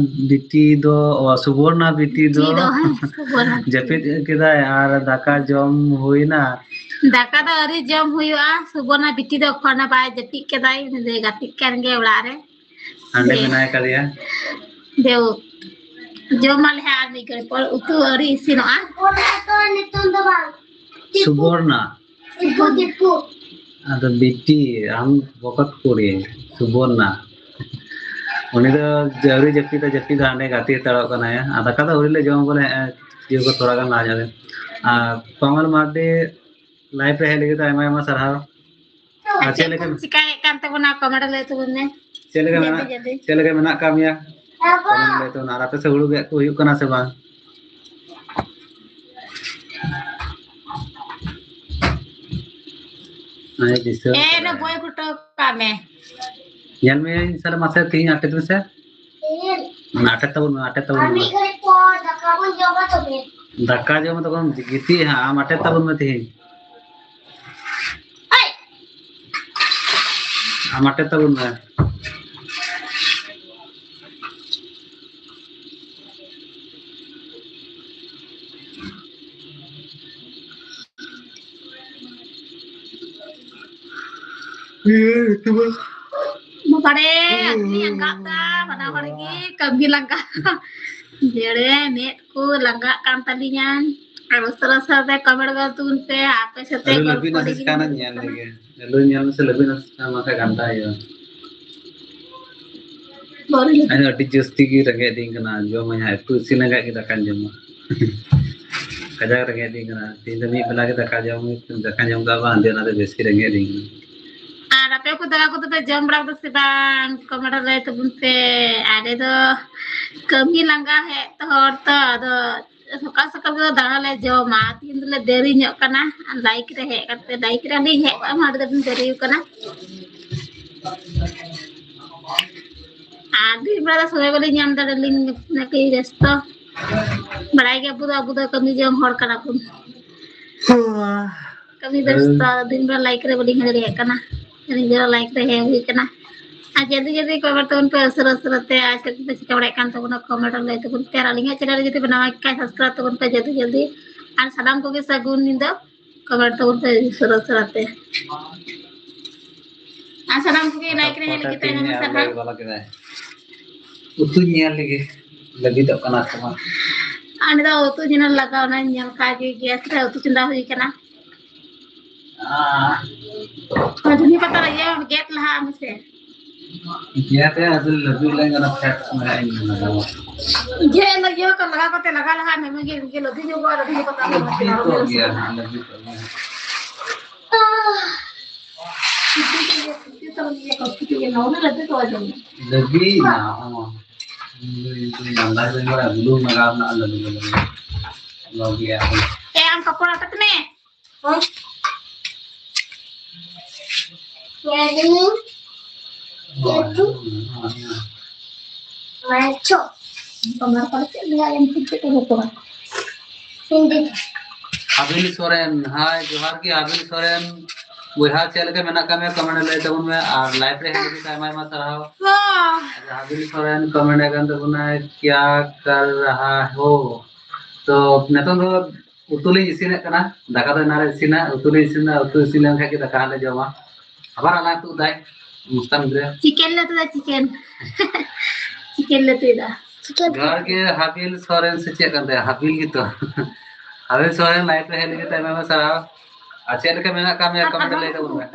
ᱵᱤᱴᱤ ᱫᱚ, ᱚ, ᱥᱩᱵᱚᱨᱱᱟ ᱵᱤᱴᱤ ᱫᱚ ᱵᱤᱴᱤ ᱫᱚ, ᱦᱮᱸ, ᱥᱩᱵᱚᱨᱱᱟ ᱵᱤᱴᱤ᱾ ᱡᱟᱹᱯᱤᱫ ᱠᱮᱫᱟᱭ ᱟᱨ ᱫᱟᱠᱟ ᱡᱚᱢ ᱦᱩᱭᱱᱟ᱾ ᱫᱟᱠᱟ ᱫᱚ ᱟᱹᱣᱨᱤ ᱡᱚᱢ ᱦᱩᱭᱩᱜᱼᱟ᱾ ᱥᱩᱵᱚᱨᱱᱟ ᱵᱤᱴᱤ ᱫᱚ ᱮᱠᱷᱚᱱ ᱵᱟᱭ ᱡᱟᱹᱯᱤᱫ ᱠᱮᱫᱟᱭ, ᱩᱱᱤ ᱫᱚᱭ ᱜᱟᱛᱮᱜ ᱠᱟᱱ ᱜᱮᱭᱟ ᱚᱲᱟᱜ ᱨᱮ᱾ ᱦᱟᱸᱰᱮ ᱦᱮᱸ᱾ ᱢᱮᱱᱟᱭ ᱠᱟᱫᱮᱭᱟ᱾ ᱫᱮᱣ, ᱡᱚᱢᱟᱞᱮ ᱦᱟᱸᱜ ᱟᱨ ᱢᱤᱫ ᱜᱷᱟᱹᱲᱤᱡ ᱯᱚᱨ, ᱩᱛᱩ ᱟᱹᱣᱨᱤ ᱤᱥᱤᱱᱚᱜᱼᱟ᱾ ᱥᱩᱵᱚᱨᱱᱟ᱾ ᱥᱩᱵᱚᱨᱱᱟ᱾ ᱫᱤᱠᱩ, ᱫᱤᱠᱩ᱾ ᱟᱫᱚ ᱵᱤᱴᱤ, ᱟᱢ ᱵᱚᱠᱚᱛ ᱠᱩᱲᱤ, ᱥᱩᱵᱚᱨᱱᱟ᱾ ᱩᱱᱤ ᱫᱚ ᱟᱹᱣᱨᱤ ᱡᱟᱹᱯᱤᱫᱟ, ᱡᱟᱹᱯᱤᱫᱟ, ᱦᱟᱸᱰᱮ ᱜᱟᱛᱮ ᱦᱟᱛᱟᱲᱚᱜ ᱠᱟᱱᱟᱭ᱾ ᱟᱨ ᱫᱟᱠᱟ ᱫᱚ ᱟᱹᱣᱨᱤ ᱞᱮ ᱡᱚᱢᱟ ᱵᱚᱞᱮ, ᱦᱮᱸ, ᱵᱷᱤᱰᱤᱭᱳ ᱠᱚ ᱛᱷᱚᱲᱟ ᱜᱟᱱ ᱞᱟᱦᱟ ᱧᱚᱜ ᱨᱮ᱾ ᱟᱨ ᱠᱚᱢᱚᱞ ᱢᱟᱨᱰᱤ ᱞᱟᱭᱤᱵᱷ ᱨᱮ ᱦᱮᱡ ᱞᱟᱹᱜᱤᱫ ᱛᱮ ᱟᱭᱢᱟ ᱟᱭᱢᱟ ᱥᱟᱨᱦᱟᱣ᱾ ᱟᱨ ᱪᱮᱫ ᱪᱮᱫ ᱞᱮᱠᱟ ᱠᱚᱢ ᱪᱤᱠᱟᱭᱮᱫ ᱠᱟᱱ ᱛᱟᱵᱚᱱᱟ, ᱠᱚᱢᱮᱱᱴ ᱨᱮ ᱞᱟᱹᱭ ᱛᱟᱵᱚᱱ ᱢᱮ᱾ ᱪᱮᱫ ᱞᱮᱠᱟ ᱡᱚᱞᱫᱤ ᱢᱮᱱᱟᱜ, ᱡᱚᱞᱫᱤ᱾ ᱪᱮᱫ ᱞᱮᱠᱟ ᱢᱮᱱᱟᱜ ᱟᱠᱟᱫ ᱢᱮᱭᱟ? ᱠᱚᱢᱮᱱᱴ ᱨᱮ ᱞᱟᱹᱭ ᱛᱟᱵᱚᱱ ᱢᱮ᱾ ᱟᱨ ᱟᱯᱮ ᱥᱮᱫ ᱦᱩᱲᱩ ᱜᱮᱫ ᱠᱚ ᱦᱩᱭᱩᱜ ᱠᱟᱱᱟ ᱥᱮ ᱵᱟᱝ? ᱦᱮᱸ, ᱫᱤᱥᱟᱹ ᱮ, ᱠᱟᱫᱟ᱾ ᱚᱱᱟ ᱵᱳᱭ ᱯᱷᱳᱴᱳ ᱠᱟᱜ ᱢᱮ᱾ ᱧᱮᱞ ᱢᱮ ᱥᱟᱞᱮ, ᱢᱟᱥᱮ ᱛᱤᱦᱤᱧ ᱟᱴᱮᱫ ᱢᱮᱥᱮ᱾ ᱟᱴᱮᱫ ᱛᱟᱵᱚᱱ ᱢᱮ, ᱟᱴᱮᱫ ᱛᱟᱵᱚᱱ ᱟᱨ ᱢᱮ᱾ ᱢᱤᱫ ᱜᱷᱟᱹᱲᱤᱡ ᱯᱚᱨ ᱫᱟᱠᱟ ᱵᱚᱱ ᱡᱚᱢᱟ ᱛᱚᱵᱮ᱾ ᱫᱟᱠᱟ ᱡᱚᱢ ᱛᱚᱠᱷᱚᱱ ᱜᱤᱛᱤᱡ ᱦᱟᱸᱜ, ᱟᱢ ᱟᱴᱮᱫ ᱛᱟᱵᱚᱱ ᱢᱮ ᱛᱤᱦᱤᱧ᱾ ᱟᱢ ᱟᱴᱮᱫ ᱛᱟᱵᱚᱱ ᱢᱮ᱾ ᱵᱟᱵᱟᱨᱮ, ᱟᱹᱰᱤ ᱞᱟᱸᱜᱟᱜ ᱠᱟᱱ, ᱵᱟᱱᱟ ᱦᱚᱲ ᱜᱮ ᱠᱟᱹᱢᱤ ᱞᱟᱸᱜᱟ᱾ ᱡᱮᱲᱮ ᱢᱮᱫ ᱠᱚ ᱞᱟᱸᱜᱟᱜ ᱠᱟᱱ ᱛᱟᱹᱞᱤᱧᱟ᱾ ᱟᱨ ᱩᱥᱟᱹᱨᱟ ᱩᱥᱟᱹᱨᱟ ᱛᱮ ᱠᱚᱢᱮᱱᱴ ᱜᱚᱫ ᱛᱟᱵᱚᱱ ᱯᱮ, ᱟᱯᱮ ᱥᱟᱛᱮ ᱟᱞᱮ ᱜᱚᱞᱯᱚ ᱞᱟᱹᱵᱤᱫ ᱟᱹᱰᱤ ᱱᱟᱥᱮ ᱜᱮ ᱪᱟᱱ ᱢᱚᱡᱽ ᱧᱮᱞ ᱠᱟᱱᱟ᱾ ᱞᱮᱜᱮ᱾ ᱟᱞᱮ ᱧᱮᱞ ᱢᱮᱥᱮ, ᱞᱟᱹᱵᱤᱫ ᱱᱟᱥᱮ ᱪᱟᱱ ᱵᱟᱝᱠᱷᱟᱱ ᱜᱷᱟᱱᱴᱟ ᱦᱩᱭᱩᱜᱼᱟ᱾ ᱵᱟᱹᱲᱤᱡ᱾ ᱟᱹᱰᱤ ᱡᱟᱹᱥᱛᱤ ᱜᱮ ᱨᱮᱸᱜᱮᱡ ᱫᱤᱧ ᱠᱟᱱᱟ, ᱡᱚᱢᱟᱹᱧ ᱦᱟᱸᱜ, ᱩᱛᱩ ᱤᱥᱤᱱ ᱞᱮᱱ ᱠᱷᱟᱡ ᱜᱮ ᱫᱟᱠᱟᱧ ᱡᱚᱢᱟ᱾ ᱠᱟᱡᱟᱠ ᱨᱮᱸᱜᱮᱡ ᱫᱤᱧ ᱠᱟᱱᱟ᱾ ᱛᱮᱦᱮᱧ ᱫᱚ ᱢᱤᱫ ᱵᱮᱞᱟ ᱜᱮ ᱫᱟᱠᱟ ᱡᱚᱢ, ᱫᱟᱠᱟᱧ ᱡᱚᱢ ᱠᱟᱜᱼᱟ, ᱵᱟᱝ, ᱟᱫᱚ ᱚᱱᱟ ᱫᱚ ᱵᱮᱥ ᱜᱮ ᱨᱮᱸᱜᱮᱡ ᱫᱤᱧ ᱠᱟᱱᱟ᱾ ᱟᱨ ᱟᱯᱮ ᱠᱚ ᱫᱟᱠᱟ ᱠᱚᱫᱚ ᱯᱮ ᱡᱚᱢ ᱵᱟᱲᱟ ᱠᱮᱫᱟ ᱥᱮ ᱵᱟᱝ? ᱠᱚᱢᱮᱱᱴ ᱨᱮ ᱞᱟᱹᱭ ᱛᱟᱵᱚᱱ ᱯᱮ᱾ ᱟᱞᱮ ᱫᱚ ᱠᱟᱹᱢᱤ ᱞᱟᱸᱜᱟ ᱦᱮᱡ ᱦᱚᱲ ᱛᱚ, ᱟᱫᱚ ᱥᱚᱠᱟᱞ ᱥᱚᱠᱟᱞ ᱜᱮ ᱫᱟᱬᱟ ᱞᱮ ᱡᱚᱢᱟ᱾ ᱛᱤᱦᱤᱧ ᱫᱚᱞᱮ ᱫᱮᱨᱤ ᱧᱚᱜ ᱠᱟᱱᱟ᱾ ᱞᱟᱭᱤᱠ ᱨᱮ ᱦᱮᱡ ᱠᱟᱛᱮ, ᱞᱟᱭᱤᱠ ᱨᱮ ᱟᱹᱞᱤᱧ ᱦᱮᱡ ᱠᱚᱜᱼᱟ, ᱟᱹᱰᱤ ᱫᱤᱱ ᱫᱮᱨᱤ ᱠᱟᱱᱟ᱾ ᱟᱨ ᱫᱤᱱ ᱵᱮᱲᱟ ᱫᱚ ᱥᱚᱢᱚᱭ ᱵᱟᱹᱞᱤᱧ ᱧᱟᱢ ᱫᱟ, ᱟᱹᱞᱤᱧ ᱱᱟᱹᱠᱤ ᱵᱮᱥᱛᱚ᱾ ᱵᱟᱲᱟᱭ ᱜᱮ, ᱟᱵᱚ ᱫᱚ, ᱟᱵᱚ ᱫᱚ ᱠᱟᱹᱢᱤ ᱡᱚᱝ ᱦᱚᱲ ᱠᱟᱱᱟ ᱵᱚᱱ᱾ ᱠᱟᱹᱢᱤ ᱵᱮᱥᱛᱚ, ᱫᱤᱱ ᱵᱮᱲᱟ ᱞᱟᱭᱤᱠ ᱨᱮ ᱵᱟᱹᱞᱤᱧ ᱦᱮᱡ ᱫᱟᱲᱮᱭᱟᱜ ᱠᱟᱱᱟ᱾ ᱟᱹᱞᱤᱧ ᱫᱚ ᱞᱟᱭᱤᱠ ᱨᱮ ᱦᱮᱡ ᱦᱩᱭ ᱠᱟᱱᱟ᱾ ᱟᱨ ᱡᱚᱞᱫᱤ ᱡᱚᱞᱫᱤ ᱠᱚᱢᱮᱱᱴ ᱛᱟᱵᱚᱱ ᱯᱮ, ᱩᱥᱟᱹᱨᱟ ᱩᱥᱟᱹᱨᱟ ᱛᱮ᱾ ᱟᱨ ᱪᱮᱫ ᱠᱚᱯᱮ ᱪᱤᱠᱟᱹ ᱵᱟᱲᱟᱭᱮᱫ ᱠᱟᱱ ᱛᱟᱵᱚᱱᱟ, ᱠᱚᱢᱮᱱᱴ ᱨᱮ ᱞᱟᱹᱭ ᱛᱟᱵᱚᱱ ᱯᱮ᱾ ᱟᱨ ᱟᱹᱞᱤᱧᱟᱜ ᱪᱮᱱᱮᱞ ᱨᱮ ᱡᱩᱫᱤ ᱯᱮ ᱱᱟᱣᱟ ᱜᱮ ᱠᱷᱟᱡ, ᱥᱟᱵᱥᱠᱨᱟᱭᱤᱵ ᱛᱟᱵᱚᱱ ᱯᱮ ᱡᱚᱞᱫᱤ ᱡᱚᱞᱫᱤ᱾ ᱟᱨ ᱥᱟᱱᱟᱢ ᱠᱚᱜᱮ ᱥᱟᱹᱜᱩᱱ ᱧᱤᱫᱟᱹ᱾ ᱠᱚᱢᱮᱱᱴ ᱛᱟᱵᱚᱱ ᱯᱮ ᱩᱥᱟᱹᱨᱟ ᱩᱥᱟᱹᱨᱟ ᱛᱮ᱾ ᱟᱨ ᱥᱟᱱᱟᱢ ᱠᱚᱜᱮ ᱞᱟᱭᱤᱠ ᱨᱮ ᱦᱮᱡ ᱞᱟᱹᱜᱤᱫ ᱛᱮ ᱟᱭᱢᱟ ᱥᱟᱨᱦᱟᱣ᱾ ᱩᱛᱩᱧ ᱧᱮᱞ ᱞᱮᱜᱮ, ᱞᱟᱹᱵᱤᱫᱚᱜ ᱠᱟᱱᱟ ᱥᱮ ᱵᱟᱝ᱾ ᱟᱨ ᱱᱤᱛᱚᱜ ᱩᱛᱩ ᱪᱮᱱᱮᱞ ᱞᱟᱜᱟᱣ ᱮᱱᱟ, ᱧᱮᱞ ᱠᱟᱜ ᱜᱮ, ᱜᱮᱥ ᱨᱮ ᱩᱛᱩ ᱪᱚᱸᱫᱟ ᱦᱩᱭ ᱠᱟᱱᱟ᱾ ᱟᱨ ᱫᱷᱩᱱᱤ ᱯᱟᱛᱟ ᱨᱮ ᱤᱭᱟᱹ ᱜᱮᱫ ᱞᱟᱦᱟ ᱢᱮᱥᱮ᱾ ᱜᱮᱭᱟ ᱛᱮ ᱟᱫᱚ ᱞᱟᱹᱵᱤᱫ ᱞᱮᱱ ᱠᱟᱱᱟ, ᱯᱷᱮᱴ ᱢᱮᱱᱟᱜᱼᱟ, ᱤᱧ ᱞᱟᱜᱟᱣᱟ᱾ ᱡᱮ ᱞᱟᱹᱜᱤᱫ ᱦᱚᱸ ᱞᱟᱜᱟᱣ ᱠᱟᱛᱮ ᱞᱟᱜᱟᱣ ᱞᱟᱦᱟ ᱢᱮ, ᱢᱮ ᱜᱮ, ᱜᱮ ᱞᱟᱹᱵᱤᱫ ᱧᱚᱜᱚᱜᱼᱟ, ᱞᱟᱹᱵᱤᱫ ᱧᱚᱜᱚᱜ ᱛᱟᱢᱟ, ᱞᱟᱹᱵᱤᱫ ᱠᱚᱜ ᱜᱮᱭᱟ ᱦᱟᱸᱜ, ᱞᱟᱹᱵᱤᱫ ᱠᱚᱜ ᱜᱮᱭᱟ᱾ ᱞᱟᱹᱵᱤᱫ ᱱᱟ, ᱦᱚᱸ᱾ ᱞᱟᱸᱫᱟ ᱜᱮ ᱵᱟᱲᱟᱭᱟ, ᱵᱩᱞᱩᱝ ᱞᱟᱜᱟᱣ ᱨᱮᱱᱟᱜ ᱞᱟᱹᱵᱤᱫ, ᱞᱟᱹᱵᱤᱫ, ᱞᱟᱹᱵᱤᱫ᱾ ᱞᱚ ᱜᱮᱭᱟ᱾ ᱮ, ᱟᱢ ᱠᱟᱯᱚᱲ ᱟᱴᱮᱫ ᱢᱮ᱾ ᱦᱮᱸ? ᱧᱮᱞ ᱫᱤᱧ᱾ ᱦᱳᱭ, ᱦᱳᱭ, ᱦᱳᱭ᱾ ᱢᱟᱱᱮ ᱪᱚ᱾ ᱚᱱᱟ ᱠᱚᱨᱮ ᱪᱮᱫ ᱞᱟᱹᱭᱟ, ᱮᱢ ᱴᱷᱤᱠ ᱪᱮᱫ ᱠᱚ ᱵᱟᱠᱚ ᱵᱟᱲᱟᱭᱟ᱾ ᱦᱤᱱᱫᱤ ᱛᱮ᱾ ᱦᱟᱵᱤᱞ ᱥᱚᱨᱮᱱ, ᱦᱟᱭ, ᱡᱚᱦᱟᱨ ᱜᱮ ᱦᱟᱵᱤᱞ ᱥᱚᱨᱮᱱ᱾ ᱵᱚᱭᱦᱟ, ᱪᱮᱫ ᱞᱮᱠᱟ ᱢᱮᱱᱟᱜ ᱠᱟᱜ ᱢᱮᱭᱟ? ᱠᱚᱢᱮᱱᱴ ᱨᱮ ᱞᱟᱹᱭ ᱛᱟᱵᱚᱱ ᱢᱮ᱾ ᱟᱨ ᱞᱟᱭᱤᱵᱷ ᱨᱮ ᱦᱮᱡ ᱞᱟᱹᱜᱤᱫ ᱛᱮ ᱟᱭᱢᱟ, ᱟᱭᱢᱟ ᱥᱟᱨᱦᱟᱣ᱾ ᱦᱚᱸ᱾ ᱟᱪᱪᱷᱟ, ᱦᱟᱵᱤᱞ ᱥᱚᱨᱮᱱ ᱠᱚᱢᱮᱱᱴ ᱮ ᱠᱟᱱ ᱛᱟᱵᱚᱱᱟᱭ, "ᱠᱭᱟ ᱠᱟᱨ ᱨᱟᱦᱟ ᱦᱳ?" ᱛᱚ, ᱱᱤᱛᱚᱝ ᱫᱚ ᱩᱛᱩ ᱞᱤᱧ ᱤᱥᱤᱱᱮᱫ ᱠᱟᱱᱟ᱾ ᱫᱟᱠᱟ ᱫᱚ ᱮᱱᱟᱝ ᱨᱮ ᱤᱥᱤᱱᱟ, ᱩᱛᱩ ᱞᱤᱧ ᱤᱥᱤᱱᱟ, ᱩᱛᱩ ᱤᱥᱤᱱ ᱞᱮᱱᱠᱷᱟᱱ ᱜᱮ ᱫᱟᱠᱟ ᱦᱟᱸᱜ ᱞᱮ ᱡᱚᱢᱟ᱾ ᱟᱵᱟᱨ ᱟᱞᱟᱝ ᱛᱩᱫ ᱫᱟᱭ, ᱢᱩᱥᱠᱟᱱ ᱜᱤᱫᱽᱨᱟᱹ᱾ ᱪᱤᱠᱮᱱ ᱞᱮ ᱩᱛᱩᱭᱟ, ᱪᱤᱠᱮᱱ᱾ ᱪᱤᱠᱮᱱ ᱞᱮ ᱩᱛᱩᱭᱮᱫᱟ᱾ ᱪᱤᱠᱮᱱ᱾ ᱡᱚᱦᱟᱨ ᱜᱮ, ᱦᱟᱵᱤᱞ ᱥᱚᱨᱮᱱ ᱥᱮ ᱪᱮᱫ ᱠᱟᱱ ᱛᱟᱭᱟ? ᱦᱟᱵᱤᱞ ᱜᱮᱛᱚ᱾ ᱦᱟᱵᱤᱞ ᱥᱚᱨᱮᱱ, ᱞᱟᱭᱤᱵᱷ ᱨᱮ ᱦᱮᱡ ᱞᱟᱹᱜᱤᱫ ᱛᱮ ᱟᱭᱢᱟ ᱟᱭᱢᱟ ᱥᱟᱨᱦᱟᱣ᱾ ᱟᱨ ᱪᱮᱫ ᱞᱮᱠᱟ ᱢᱮᱱᱟᱜ ᱠᱟᱜ ᱢᱮᱭᱟ? ᱟᱨ ᱠᱚᱢᱮᱱᱴ ᱨᱮ ᱟᱨ ᱞᱟᱹᱭ ᱛᱟᱵᱚᱱ ᱢᱮ᱾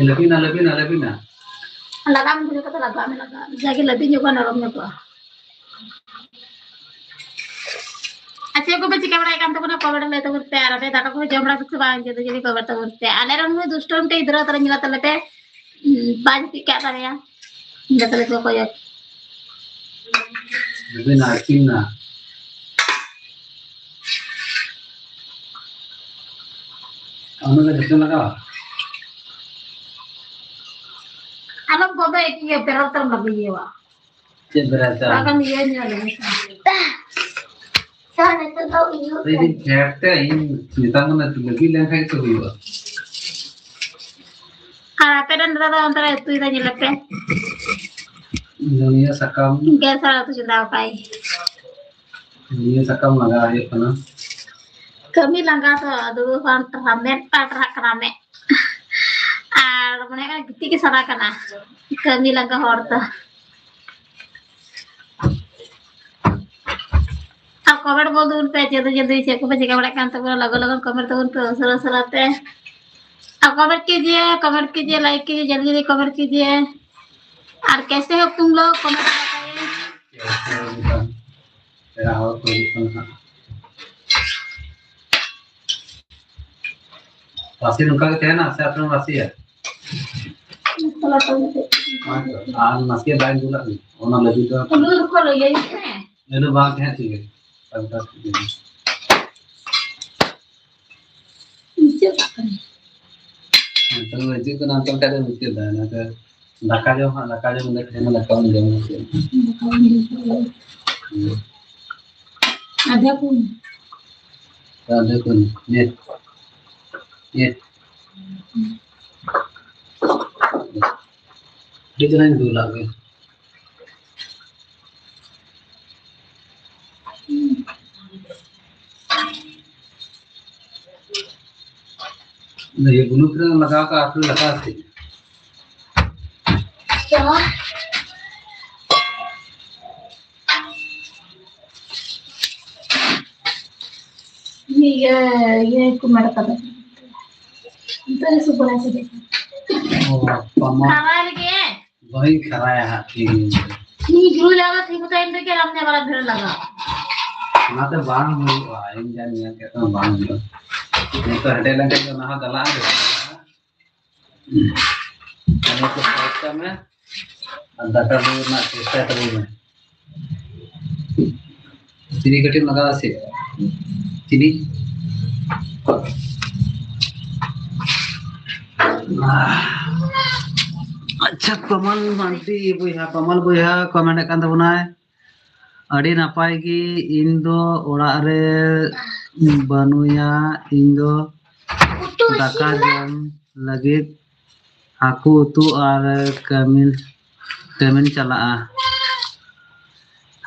ᱞᱟᱹᱵᱤᱫ ᱱᱟ, ᱞᱟᱹᱵᱤᱫ ᱱᱟ, ᱞᱟᱹᱵᱤᱫ ᱱᱟ᱾ ᱞᱟᱜᱟᱣ ᱢᱮ, ᱫᱷᱤᱨᱮ ᱠᱟᱛᱮ ᱞᱟᱜᱟᱣ ᱢᱮ, ᱞᱟᱜᱟᱣ ᱢᱮ᱾ ᱡᱟᱜᱮ ᱞᱟᱹᱵᱤᱫ ᱧᱚᱜᱚᱜᱼᱟ, ᱱᱚᱨᱚᱢ ᱧᱚᱜᱚᱜᱼᱟ᱾ ᱟᱨ ᱪᱮᱫ ᱠᱚᱯᱮ ᱪᱤᱠᱟᱹ ᱵᱟᱲᱟᱭᱮᱫ ᱠᱟᱱ ᱛᱟᱵᱚᱱᱟ? ᱠᱚᱢᱮᱱᱴ ᱨᱮ ᱞᱟᱹᱭ ᱛᱟᱵᱚᱱ ᱯᱮ᱾ ᱟᱨ ᱟᱯᱮ ᱫᱟᱠᱟ ᱠᱚᱯᱮ ᱡᱚᱢ ᱵᱟᱲᱟ ᱠᱮᱫᱟ ᱥᱮ ᱵᱟᱝ? ᱡᱚᱛᱚ ᱡᱩᱫᱤ ᱠᱚᱢᱮᱱᱴ ᱛᱟᱵᱚᱱ ᱯᱮ᱾ ᱟᱞᱮ ᱨᱮᱱ ᱱᱩᱭ ᱫᱩᱥᱴᱚ ᱢᱤᱫᱴᱮᱡ ᱜᱤᱫᱽᱨᱟᱹ ᱛᱟᱞᱮ ᱧᱮᱞ ᱛᱟᱞᱮ ᱯᱮ᱾ ᱦᱩᱸ, ᱵᱟᱭ ᱡᱟᱹᱯᱤᱫ ᱠᱟᱜ ᱛᱟᱞᱮᱭᱟ᱾ ᱡᱚᱛᱚ ᱞᱮ ᱠᱚᱠᱚᱭᱟ᱾ ᱡᱩᱫᱤ ᱱᱟᱨᱥᱤᱝ ᱱᱟ᱾ ᱚᱱᱟ ᱫᱚ ᱡᱚᱛᱚ ᱞᱟᱜᱟᱣᱟ? ᱟᱞᱚᱢ ᱵᱚᱱᱫᱚᱭᱟ, ᱤᱭᱟᱹ, ᱵᱮᱨᱮᱞ ᱛᱮᱢ ᱞᱟᱜᱟᱣᱟ᱾ ᱪᱮᱫ ᱵᱮᱨᱮᱞ ᱛᱮ? ᱵᱟᱠᱷᱟᱱ ᱤᱭᱟᱹ ᱧᱮᱞ ᱢᱮ᱾ ᱥᱟᱨ, ᱱᱤᱛᱚᱜ ᱫᱚ ᱩᱭᱩᱜ ᱞᱟᱹᱭ ᱫᱟᱹᱧ ᱯᱷᱮᱰ ᱛᱮ, ᱤᱧ ᱢᱮᱛᱟᱢ ᱠᱟᱱᱟ, ᱞᱟᱹᱵᱤᱫ ᱞᱮᱱᱠᱷᱟᱱ ᱜᱮᱛᱚ ᱦᱩᱭᱩᱜᱼᱟ᱾ ᱟᱨ ᱟᱯᱮ ᱨᱮᱱ ᱫᱟᱫᱟ ᱫᱚ ᱚᱱᱛᱮ ᱨᱮ ᱩᱛᱩᱭ ᱫᱟ, ᱧᱮᱞᱮ ᱯᱮ᱾ ᱫᱷᱩᱱᱤᱭᱟᱹ ᱥᱟᱠᱟᱢ᱾ ᱜᱮᱥ ᱨᱮ ᱩᱛᱩ ᱪᱚᱸᱫᱟ ᱟᱠᱟᱭ᱾ ᱫᱷᱩᱱᱤᱭᱟᱹ ᱥᱟᱠᱟᱢ ᱞᱟᱜᱟᱣ ᱦᱩᱭᱩᱜ ᱠᱟᱱᱟ᱾ ᱠᱟᱹᱢᱤ ᱞᱟᱸᱜᱟ ᱛᱚ, ᱟᱫᱚ ᱵᱟᱝ ᱴᱟᱨᱦᱟᱜ, ᱢᱮᱫ ᱵᱟᱝ ᱴᱟᱨᱦᱟᱜ ᱠᱟᱱᱟ, ᱢᱮᱫ᱾ ᱟᱨ ᱢᱚᱱᱮ ᱦᱩᱭᱩᱜ ᱠᱟᱱᱟ ᱜᱤᱛᱤᱡ ᱜᱮ ᱥᱟᱱᱟ ᱠᱟᱱᱟ, ᱠᱟᱹᱢᱤ ᱞᱟᱸᱜᱟ ᱦᱚᱲ ᱛᱚ᱾ ᱟᱨ ᱠᱚᱢᱮᱱᱴ ᱵᱚᱞ ᱛᱟᱵᱚᱱ ᱯᱮ, ᱡᱚᱞᱫᱤ ᱡᱚᱞᱫᱤ ᱪᱮᱫ ᱠᱚᱯᱮ ᱪᱤᱠᱟᱹ ᱵᱟᱲᱟᱭᱮᱫ ᱠᱟᱱ ᱛᱟᱵᱚᱱᱟ, ᱞᱚᱜᱚᱱ ᱞᱚᱜᱚᱱ ᱠᱚᱢᱮᱱᱴ ᱛᱟᱵᱚᱱ ᱯᱮ, ᱩᱥᱟᱹᱨᱟ ᱩᱥᱟᱹᱨᱟ ᱛᱮ᱾ कमेंट कीजिए, कमेंट कीजिए, लाइक कीजिए, जल्दी जल्दी कमेंट कीजिए। और कैसे हो तुम लोग, कमेंट बताइए। ᱯᱮᱲᱟ ᱦᱚᱲ ᱠᱚ ᱦᱤᱡᱩᱜ ᱠᱟᱱᱟ ᱦᱟᱸᱜ᱾ ᱨᱟᱥᱮ ᱱᱚᱝᱠᱟ ᱜᱮ ᱛᱟᱦᱮᱱᱟ ᱥᱮ ᱟᱯᱮ ᱨᱟᱥᱮᱭᱟ? ᱟᱨ ᱱᱟᱥᱮ ᱫᱟᱜ ᱫᱩᱞᱟᱜ ᱢᱮ, ᱚᱱᱟ ᱞᱟᱹᱜᱤᱫ ᱫᱚ ᱟᱹᱞᱩ ᱵᱟᱝ ᱛᱟᱦᱮᱸ ᱴᱷᱤᱠ ᱜᱮ᱾ ᱢᱩᱪᱟᱹᱫ ᱠᱟᱜ ᱠᱟᱱᱟ᱾ ᱱᱤᱛᱚᱜ ᱫᱚ ᱦᱤᱡᱩᱜ ᱠᱟᱱᱟ, ᱚᱱᱠᱟ ᱞᱮᱠᱟ ᱫᱚ ᱢᱩᱪᱟᱹᱫ ᱫᱟ᱾ ᱚᱱᱟᱛᱮ ᱫᱟᱠᱟ ᱡᱚᱢ ᱦᱟᱸᱜ, ᱫᱟᱠᱟ ᱡᱚᱢ ᱞᱮ ᱛᱟᱦᱮᱱᱟ, ᱫᱟᱠᱟ ᱵᱚᱱ ᱡᱚᱢᱟ᱾ ᱫᱟᱠᱟ ᱵᱚᱱ ᱡᱚᱢ ᱠᱮᱫᱟ᱾ ᱦᱩᱸ᱾ ᱟᱫᱷᱟ ᱠᱚ᱾ ᱟᱫᱷᱟ ᱠᱚ᱾ ᱧᱮᱞ᱾ ᱧᱮᱞ᱾ ᱟᱹᱰᱤ ᱪᱮᱦᱨᱟᱧ ᱫᱩᱞᱟᱜ ᱜᱮ᱾ ᱤᱭᱟᱹ ᱵᱩᱞᱩᱝ ᱛᱤᱱᱟᱹᱜ ᱮᱢ ᱞᱟᱜᱟᱣ ᱠᱟᱜᱼᱟ, ᱟᱨ ᱞᱟᱜᱟᱣ ᱥᱮ? ᱤᱭᱟᱹ, ᱤᱭᱟᱹ ᱠᱚ ᱢᱟᱨ ᱠᱟᱫᱟ᱾ ᱱᱤᱛᱚᱜ ᱜᱮ ᱥᱩᱯᱟᱨ ᱟᱭ ᱥᱮ ᱪᱮᱫ? ᱚ, ᱵᱟᱝ ᱠᱷᱟᱨᱟᱭ ᱞᱟᱹᱜᱤᱫ᱾ ᱵᱟᱹᱧ ᱠᱷᱟᱨᱟᱭᱟ ᱦᱟᱸᱜ, ᱴᱷᱤᱠ ᱜᱮᱭᱟ᱾ ᱤᱧ ᱡᱩᱞ ᱟᱨ ᱴᱷᱤᱠ ᱛᱟᱭᱚᱢ ᱨᱮᱜᱮ ᱟᱢ ᱧᱮᱞ ᱵᱟᱲᱟ ᱵᱷᱤᱲ ᱞᱟᱜᱟᱜᱼᱟ᱾ ᱚᱱᱟᱛᱮ ᱵᱟᱝ ᱦᱩᱭᱩᱜᱼᱟ, ᱤᱧ ᱡᱟᱧ ᱧᱮᱞ ᱠᱮᱫ ᱛᱟᱢᱟ ᱵᱟᱝ ᱦᱩᱭᱩᱜᱼᱟ᱾ ᱱᱤᱛᱚᱜ ᱦᱮᱰᱮᱡ ᱞᱮᱱᱠᱷᱟᱱ ᱜᱮ ᱚᱱᱟ ᱦᱚᱸ ᱜᱟᱞᱟᱜᱼᱟ᱾ ᱚᱱᱟ ᱠᱚ ᱥᱟᱭᱤᱰ ᱠᱟᱜ ᱢᱮ ᱟᱨ ᱫᱟᱠᱟ ᱞᱩ ᱨᱮᱱᱟᱜ ᱪᱮᱥᱴᱟᱭ ᱛᱟᱵᱚᱱ ᱢᱮ᱾ ᱪᱤᱱᱤ ᱠᱟᱹᱴᱤᱡ ᱞᱟᱜᱟᱣ ᱥᱮ ᱪᱤᱱᱤ? ᱟᱪᱪᱷᱟ, ᱯᱟᱢᱟᱞ ᱢᱟᱱᱰᱤ ᱵᱚᱭᱦᱟ, ᱯᱟᱢᱟᱞ ᱵᱚᱭᱦᱟ ᱠᱚ ᱢᱮᱱᱮᱫ ᱠᱟᱱ ᱛᱟᱵᱚᱱᱟᱭ, ᱟᱹᱰᱤ ᱱᱟᱯᱟᱭ ᱜᱮ, ᱤᱧ ᱫᱚ ᱚᱲᱟᱜ ᱨᱮ ᱵᱟᱹᱱᱩᱭᱟ, ᱤᱧ ᱫᱚ ᱫᱟᱠᱟ ᱡᱚᱢ ᱞᱟᱹᱜᱤᱫ ᱦᱟᱹᱠᱩ ᱩᱛᱩ ᱟᱨ ᱠᱟᱹᱢᱤ, ᱠᱟᱹᱢᱤᱧ ᱪᱟᱞᱟᱜᱼᱟ᱾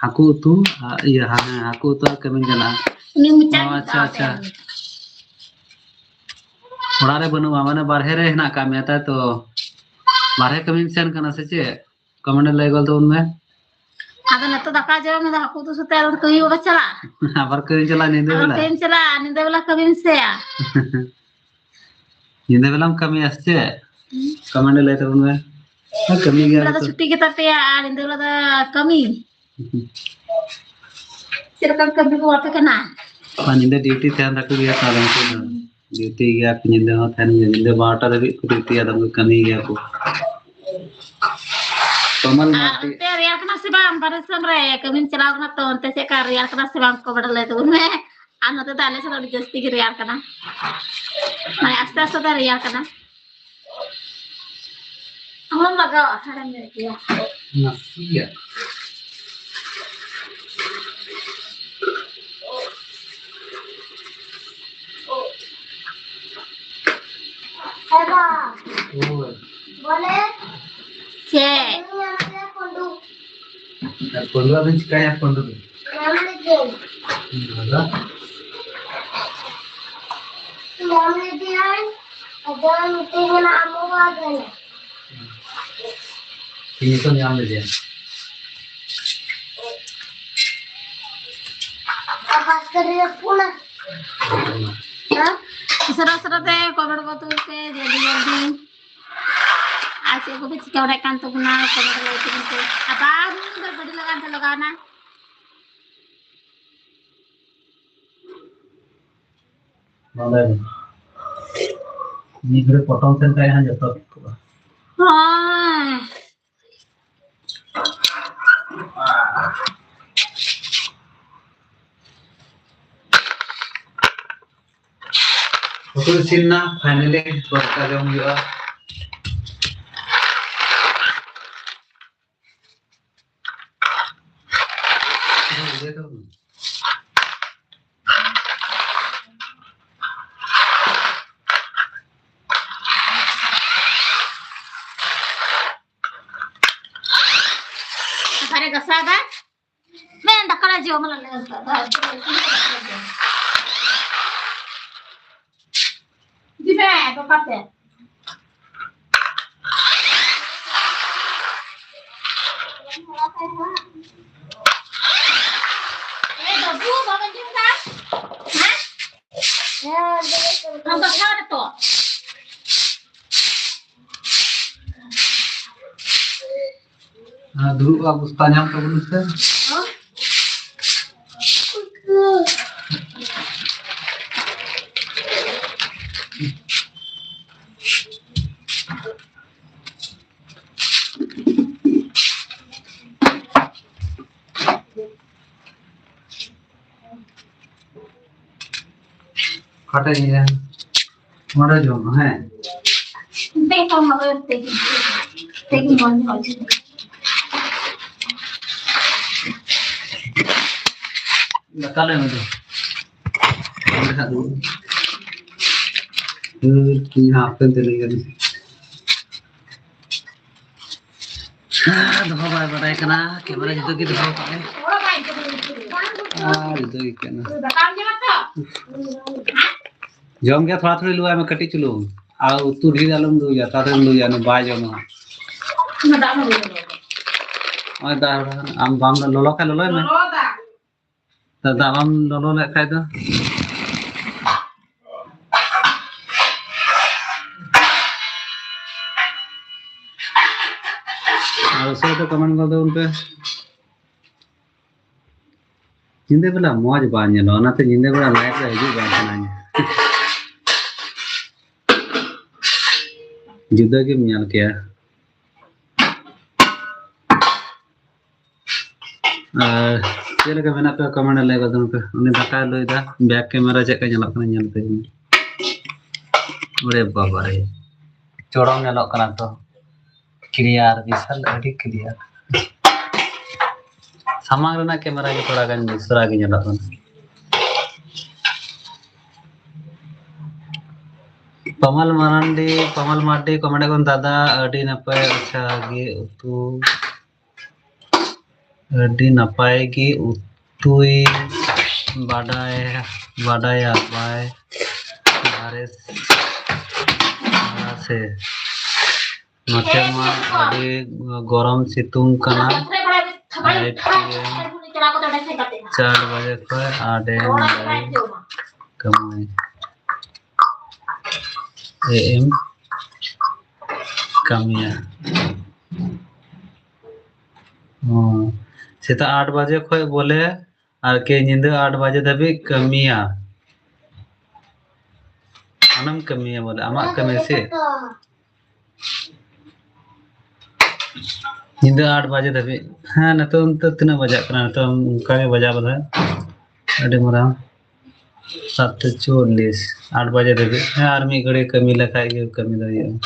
ᱦᱟᱹᱠᱩ ᱩᱛᱩ, ᱟ, ᱤᱭᱟᱹ, ᱦᱮᱸ, ᱦᱟᱹᱠᱩ ᱩᱛᱩ ᱟᱨ ᱠᱟᱹᱢᱤᱧ ᱪᱟᱞᱟᱜᱼᱟ᱾ ᱩᱱᱤ ᱢᱚᱪᱟ ᱚ, ᱜᱮ ᱟᱪᱪᱷᱟ, ᱫᱟᱜ ᱟᱪᱪᱷᱟ᱾ ᱛᱟᱭ᱾ ᱚᱲᱟᱜ ᱨᱮ ᱵᱟᱹᱱᱩᱜᱼᱟ, ᱢᱟᱱᱮ ᱵᱟᱨᱦᱮ ᱨᱮ ᱦᱮᱱᱟᱜ ᱟᱠᱟᱫ ᱢᱮᱭᱟ, ᱛᱟᱭ ᱛᱚ? ᱵᱟᱨᱦᱮ ᱠᱟᱹᱢᱤᱢ ᱥᱮᱱ ᱠᱟᱱᱟ ᱥᱮ ᱪᱮᱫ? ᱠᱚᱢᱮᱱᱴ ᱨᱮ ᱞᱟᱹᱭ ᱜᱚᱫ ᱛᱟᱵᱚᱱ ᱢᱮ᱾ ᱟᱫᱚ ᱱᱤᱛᱚᱜ ᱫᱟᱠᱟ ᱡᱚᱢ ᱢᱮ, ᱦᱟᱹᱠᱩ ᱩᱛᱩ ᱥᱟᱛᱮ ᱟᱫᱚ ᱠᱟᱹᱢᱤ ᱵᱟᱵᱟ ᱪᱟᱞᱟᱜᱼᱟ? ᱟᱵᱟᱨ ᱠᱟᱹᱢᱤᱢ ᱪᱟᱞᱟᱜᱼᱟ, ᱧᱤᱫᱟᱹ ᱟᱵᱟᱨ ᱵᱮᱞᱟ? ᱠᱟᱹᱢᱤᱢ ᱪᱟᱞᱟᱜᱼᱟ, ᱧᱤᱫᱟᱹ ᱵᱮᱞᱟ ᱠᱟᱹᱢᱤᱢ ᱥᱮᱭᱟ? ᱧᱤᱫᱟᱹ ᱵᱮᱞᱟᱢ ᱠᱟᱹᱢᱤᱭᱟ ᱥᱮ ᱪᱮᱫ? ᱠᱚᱢᱮᱱᱴ ᱨᱮ ᱞᱟᱹᱭ ᱛᱟᱵᱚᱱ ᱢᱮ᱾ ᱦᱮᱸ, ᱠᱟᱹᱢᱤ ᱜᱮᱭᱟ ᱵᱮᱞᱟ ᱫᱚ ᱛᱚ᱾ ᱪᱷᱩᱴᱤ ᱜᱮᱛᱟ ᱯᱮᱭᱟ ᱟᱨ ᱧᱤᱫᱟᱹ ᱵᱮᱞᱟ ᱫᱚ ᱠᱟᱹᱢᱤ᱾ ᱪᱮᱫ ᱞᱮᱠᱟᱱ ᱠᱟᱹᱢᱤ ᱠᱚ ᱵᱟᱯᱮ ᱠᱟᱱᱟ? ᱟᱨ ᱧᱤᱫᱟᱹ ᱰᱤᱭᱩᱴᱤ ᱛᱟᱦᱮᱱ ᱛᱟᱠᱚ ᱜᱮᱭᱟ ᱛᱚ, ᱟᱫᱚ ᱩᱱᱠᱩ ᱫᱚ ᱰᱤᱭᱩᱴᱤ ᱜᱮᱭᱟ ᱠᱚ, ᱧᱤᱫᱟᱹ ᱦᱚᱸ ᱛᱟᱦᱮᱱ ᱜᱮᱭᱟ, ᱧᱤᱫᱟᱹ ᱵᱟᱨᱚᱴᱟ ᱫᱷᱟᱹᱵᱤᱡ ᱠᱚ ᱰᱤᱭᱩᱴᱤᱭᱟ, ᱟᱫᱚ ᱩᱱᱠᱩ ᱠᱟᱹᱢᱤ ᱜᱮᱭᱟ ᱠᱚ᱾ ᱠᱚᱢᱚᱞ ᱟᱨ ᱢᱟᱨᱰᱤ᱾ ᱚᱱᱛᱮ ᱨᱮᱭᱟᱲ ᱠᱟᱱᱟ ᱥᱮ ᱵᱟᱝ? ᱵᱟᱨᱦᱮ ᱫᱤᱥᱚᱢ ᱨᱮ ᱠᱟᱹᱢᱤᱢ ᱪᱟᱞᱟᱣ ᱠᱟᱱᱟ ᱛᱚ, ᱚᱱᱛᱮ ᱪᱮᱫ ᱞᱮᱠᱟ ᱨᱮᱭᱟᱲ ᱠᱟᱱᱟ ᱥᱮ ᱵᱟᱝ? ᱠᱚᱢᱮᱱᱴ ᱞᱟᱹᱭ ᱛᱟᱵᱚᱱ ᱢᱮ᱾ ᱟᱨ ᱱᱚᱛᱮ ᱫᱚ ᱟᱞᱮ ᱥᱮᱫ ᱫᱚ ᱟᱹᱰᱤ ᱡᱟᱹᱥᱛᱤ ᱜᱮ ᱨᱮᱭᱟᱲ ᱠᱟᱱᱟ, ᱢᱟᱱᱮ ᱟᱥᱛᱮ ᱟᱥᱛᱮ ᱛᱮ ᱨᱮᱭᱟᱲ ᱠᱟᱱᱟ᱾ ᱟᱢ ᱞᱟᱜᱟᱣᱟ, ᱦᱟᱲᱟᱢ ᱧᱚᱜ ᱜᱮᱭᱟ᱾ ᱱᱟᱥᱮᱭᱟᱜ᱾ ᱦᱮᱸ ᱵᱟ᱾ ᱦᱳᱭ᱾ ᱵᱚᱞᱮ ᱪᱮᱫ? ᱧᱟᱢ ᱠᱮᱫᱟ ᱠᱚᱸᱰᱩ᱾ ᱟᱨ ᱠᱚᱸᱰᱩ ᱟᱫᱚᱧ ᱪᱤᱠᱟᱹᱭᱟ ᱠᱚᱸᱰᱩ ᱫᱚ? ᱧᱟᱢ ᱞᱮᱫᱮᱭᱟᱹᱧ᱾ ᱫᱟᱫᱟ᱾ ᱧᱟᱢ ᱞᱮᱫᱮᱭᱟᱹᱧ᱾ ᱟᱫᱚ ᱢᱤᱛᱟᱹᱧ ᱠᱟᱱᱟ ᱟᱢ ᱵᱟᱵᱟ ᱠᱟᱱᱟ᱾ ᱤᱧ ᱱᱤᱛᱚᱜ ᱧᱟᱢ ᱞᱮᱫᱮᱭᱟ᱾ ᱟᱯᱟᱛ ᱠᱟᱹᱨᱤ ᱨᱮ ᱯᱷᱳᱱᱟ᱾ ᱦᱮᱸ? ᱩᱥᱟᱹᱨᱟ ᱩᱥᱟᱹᱨᱟ ᱛᱮ ᱠᱚᱢᱮᱱᱴ ᱜᱚᱫ ᱛᱟᱵᱚᱱ ᱯᱮ, ᱡᱚᱞᱫᱤ ᱡᱚᱞᱫᱤ᱾ ᱟᱨ ᱪᱮᱫ ᱠᱚᱯᱮ ᱪᱤᱠᱟᱹ ᱵᱟᱲᱟᱭᱮᱫ ᱠᱟᱱ ᱛᱟᱵᱚᱱᱟ, ᱠᱚᱢᱮᱱᱴ ᱞᱟᱹᱭ ᱛᱟᱵᱚᱱ ᱯᱮ᱾ ᱟᱵᱟᱨ ᱱᱩᱭ ᱫᱚ ᱜᱟᱹᱰᱤ ᱞᱟᱜᱟᱱ ᱛᱮ ᱞᱟᱜᱟᱣᱱᱟ᱾ ᱵᱟᱰᱟᱭ ᱢᱮ᱾ ᱢᱤᱫ ᱜᱷᱟᱹᱲᱤ ᱯᱚᱴᱚᱢ ᱛᱮᱱ ᱠᱷᱟᱡ ᱦᱟᱸᱜ ᱡᱚᱛᱚ ᱴᱷᱤᱠ ᱠᱚᱜᱼᱟ᱾ ᱦᱳᱭ᱾ ᱩᱛᱩ ᱤᱥᱤᱱ ᱱᱟ, finally ᱫᱟᱠᱟ ᱡᱚᱢ ᱦᱩᱭᱩᱜᱼᱟ᱾ ᱚᱠᱟᱨᱮ ᱜᱟᱥᱟᱣ ᱫᱟ? ᱢᱮᱱ ᱫᱟᱠᱟ ᱞᱮ ᱡᱚᱢ ᱞᱟᱝ ᱞᱟᱹᱭ ᱠᱟᱜ ᱫᱚ᱾ ᱤᱫᱤ ᱢᱮ, ᱵᱟᱯᱟ ᱛᱮ᱾ ᱮ ᱵᱟᱹᱵᱩ, ᱵᱟᱢ ᱟᱸᱡᱚᱢ ᱫᱟ? ᱦᱮᱸ? ᱟᱢ ᱫᱚ ᱠᱷᱟᱣᱟ ᱨᱮ ᱛᱚ᱾ ᱟᱨ ᱫᱩᱲᱩᱵ ᱚᱵᱚᱥᱛᱟ ᱧᱟᱢ ᱛᱟᱵᱚᱱ ᱯᱮ᱾ ᱚᱠᱟᱴᱟᱜ ᱤᱧ ᱞᱟᱹᱭᱟ? ᱱᱚᱰᱮ ᱡᱚᱢ ᱢᱮ, ᱦᱮᱸ? ᱛᱮᱜᱮ ᱢᱚᱡᱽ ᱢᱚᱡᱽ᱾ ᱫᱟᱠᱟ ᱞᱮ ᱮᱢ ᱫᱚ᱾ ᱚᱸᱰᱮ ᱦᱟᱸᱜ ᱫᱩᱲᱩᱵ᱾ ᱦᱩᱸ, ᱤᱧ ᱦᱟᱸᱜ ᱦᱟᱯᱮ ᱛᱤᱱᱟᱹᱜ ᱜᱟᱱ᱾ ᱫᱚᱦᱚ ᱵᱟᱭ ᱵᱟᱰᱟᱭ ᱠᱟᱱᱟ, ᱠᱮᱢᱮᱨᱟ ᱡᱩᱫᱟᱹ ᱜᱮ ᱫᱚᱦᱚ ᱠᱟᱜᱼᱟᱭ᱾ ᱟᱨ ᱡᱩᱫᱟᱹ ᱜᱮ ᱠᱟᱱᱟ᱾ ᱡᱚᱢ ᱜᱮ ᱛᱷᱚᱲᱟ ᱛᱷᱚᱲᱤ ᱞᱩᱣᱟᱭ ᱢᱮ ᱠᱟᱹᱴᱤᱡ ᱪᱩᱞᱩᱝ᱾ ᱟᱨ ᱩᱛᱩ ᱰᱷᱮᱨ ᱟᱞᱚᱢ ᱞᱩᱭᱟ, ᱛᱟᱲᱟᱛᱟᱲᱤᱢ ᱞᱩᱭᱟ, ᱩᱱᱤ ᱵᱟᱭ ᱡᱚᱢᱟ᱾ ᱱᱚᱜᱼᱚᱭ ᱫᱟᱜ, ᱟᱢ ᱵᱟᱢ ᱞᱚᱞᱚ ᱠᱷᱟᱡ ᱞᱚᱞᱚᱭ ᱢᱮ᱾ ᱫᱟᱜ ᱵᱟᱢ ᱞᱚᱞᱚ ᱞᱮᱫ ᱠᱷᱟᱡ ᱫᱚ᱾ ᱟᱨ ᱩᱥᱟᱹᱨᱟ ᱛᱮ comment ᱜᱚᱫ ᱛᱟᱵᱚᱱ ᱯᱮ᱾ ᱧᱤᱫᱟᱹ ᱵᱮᱲᱟ ᱢᱚᱡᱽ ᱵᱟᱝ ᱧᱮᱞᱚᱜᱼᱟ, ᱚᱱᱟᱛᱮ ᱧᱤᱫᱟᱹ ᱵᱮᱲᱟ live ᱨᱮ ᱦᱤᱡᱩᱜ ᱵᱟᱝ ᱥᱟᱱᱟᱧᱟ᱾ ᱡᱩᱫᱟᱹ ᱜᱮᱢ ᱧᱮᱞ ᱠᱮᱭᱟ᱾ ᱟᱨ ᱪᱮᱫ ᱞᱮᱠᱟ ᱢᱮᱱᱟᱜ ᱯᱮᱭᱟ comment ᱨᱮ ᱞᱟᱹᱭ ᱜᱚᱫ ᱯᱮ᱾ ᱩᱱᱤ ᱫᱟᱠᱟᱭ ᱞᱩᱭᱫᱟ, back camera ᱪᱮᱫ ᱞᱮᱠᱟ ᱧᱮᱞᱚᱜ ᱠᱟᱱᱟ ᱧᱮᱞ ᱯᱮ᱾ ᱚᱨᱮ ᱵᱟᱵᱟ ᱨᱮ, ᱪᱚᱲᱚᱢ ᱧᱮᱞᱚᱜ ᱠᱟᱱᱟ ᱛᱚ᱾ Clear, ᱵᱤᱥᱟᱞ ᱟᱹᱰᱤ clear᱾ ᱥᱟᱢᱟᱝ ᱨᱮᱱᱟᱜ camera ᱜᱮ ᱛᱷᱚᱲᱟ ᱜᱟᱱ ᱫᱩᱥᱨᱟ ᱜᱮ ᱧᱮᱞᱚᱜ ᱠᱟᱱᱟ᱾ ᱯᱟᱢᱟᱞ ᱢᱟᱨᱟᱱᱰᱤ, ᱯᱟᱢᱟᱞ ᱢᱟᱨᱰᱤ comment ᱠᱷᱚᱱ, ᱫᱟᱫᱟ ᱟᱹᱰᱤ ᱱᱟᱯᱟᱭ, ᱟᱪᱪᱷᱟ ᱜᱮ ᱩᱛᱩ, ᱟᱹᱰᱤ ᱱᱟᱯᱟᱭ ᱜᱮ ᱩᱛᱩᱭ ᱵᱟᱰᱟᱭ, ᱵᱟᱰᱟᱭᱟ ᱵᱟᱭ ᱵᱟᱨᱮᱥ ᱥᱮ᱾ ᱱᱚᱛᱮ ᱢᱟ ᱟᱹᱰᱤ ᱜᱚᱨᱚᱢ ᱥᱤᱛᱩᱝ ᱠᱟᱱᱟ᱾ ᱟᱭ ᱯᱤ ᱮᱢ ᱪᱟᱨ ᱵᱟᱡᱮ ᱠᱷᱚᱱ ᱟᱴ ᱮᱢ ᱫᱷᱟᱹᱵᱤᱡ ᱠᱟᱹᱢᱤ᱾ ᱮ ᱮᱢ ᱠᱟᱹᱢᱤᱭᱟ᱾ ᱚ, ᱥᱮᱛᱟᱜ ᱟᱴ ᱵᱟᱡᱮ ᱠᱷᱚᱡ ᱵᱚᱞᱮ ᱟᱨᱠᱤ ᱧᱤᱫᱟᱹ ᱟᱴ ᱵᱟᱡᱮ ᱫᱷᱟᱹᱵᱤᱡ ᱠᱟᱹᱢᱤᱭᱟ᱾ ᱟᱢᱮᱢ ᱠᱟᱹᱢᱤᱭᱟ ᱵᱚᱞᱮ, ᱟᱢᱟᱜ ᱠᱟᱹᱢᱤ ᱥᱮ? ᱧᱤᱫᱟᱹ ᱟᱴ ᱵᱟᱡᱮ ᱫᱷᱟᱹᱵᱤᱡ᱾ ᱦᱮᱸ, ᱱᱤᱛᱚᱝ ᱛᱚ ᱛᱤᱱᱟᱹᱜ ᱵᱟᱡᱟᱜ ᱠᱟᱱᱟ? ᱱᱤᱛᱚᱝ ᱚᱱᱠᱟ ᱜᱮ ᱵᱟᱡᱟᱣ ᱵᱚᱞᱮ ᱟᱹᱰᱤ ᱢᱟᱨᱟᱝ᱾ ᱥᱟᱛᱴᱟ ᱪᱩᱣᱟᱞᱞᱤᱥ, ᱟᱴ ᱵᱟᱡᱮ ᱫᱷᱟᱹᱵᱤᱡ᱾ ᱦᱮᱸ, ᱟᱨ ᱢᱤᱫ ᱜᱷᱟᱹᱲᱤ ᱠᱟᱹᱢᱤ ᱞᱮᱠᱷᱟᱡ ᱜᱮ ᱠᱟᱹᱢᱤ ᱫᱚ ᱦᱩᱭᱩᱜᱼᱟ᱾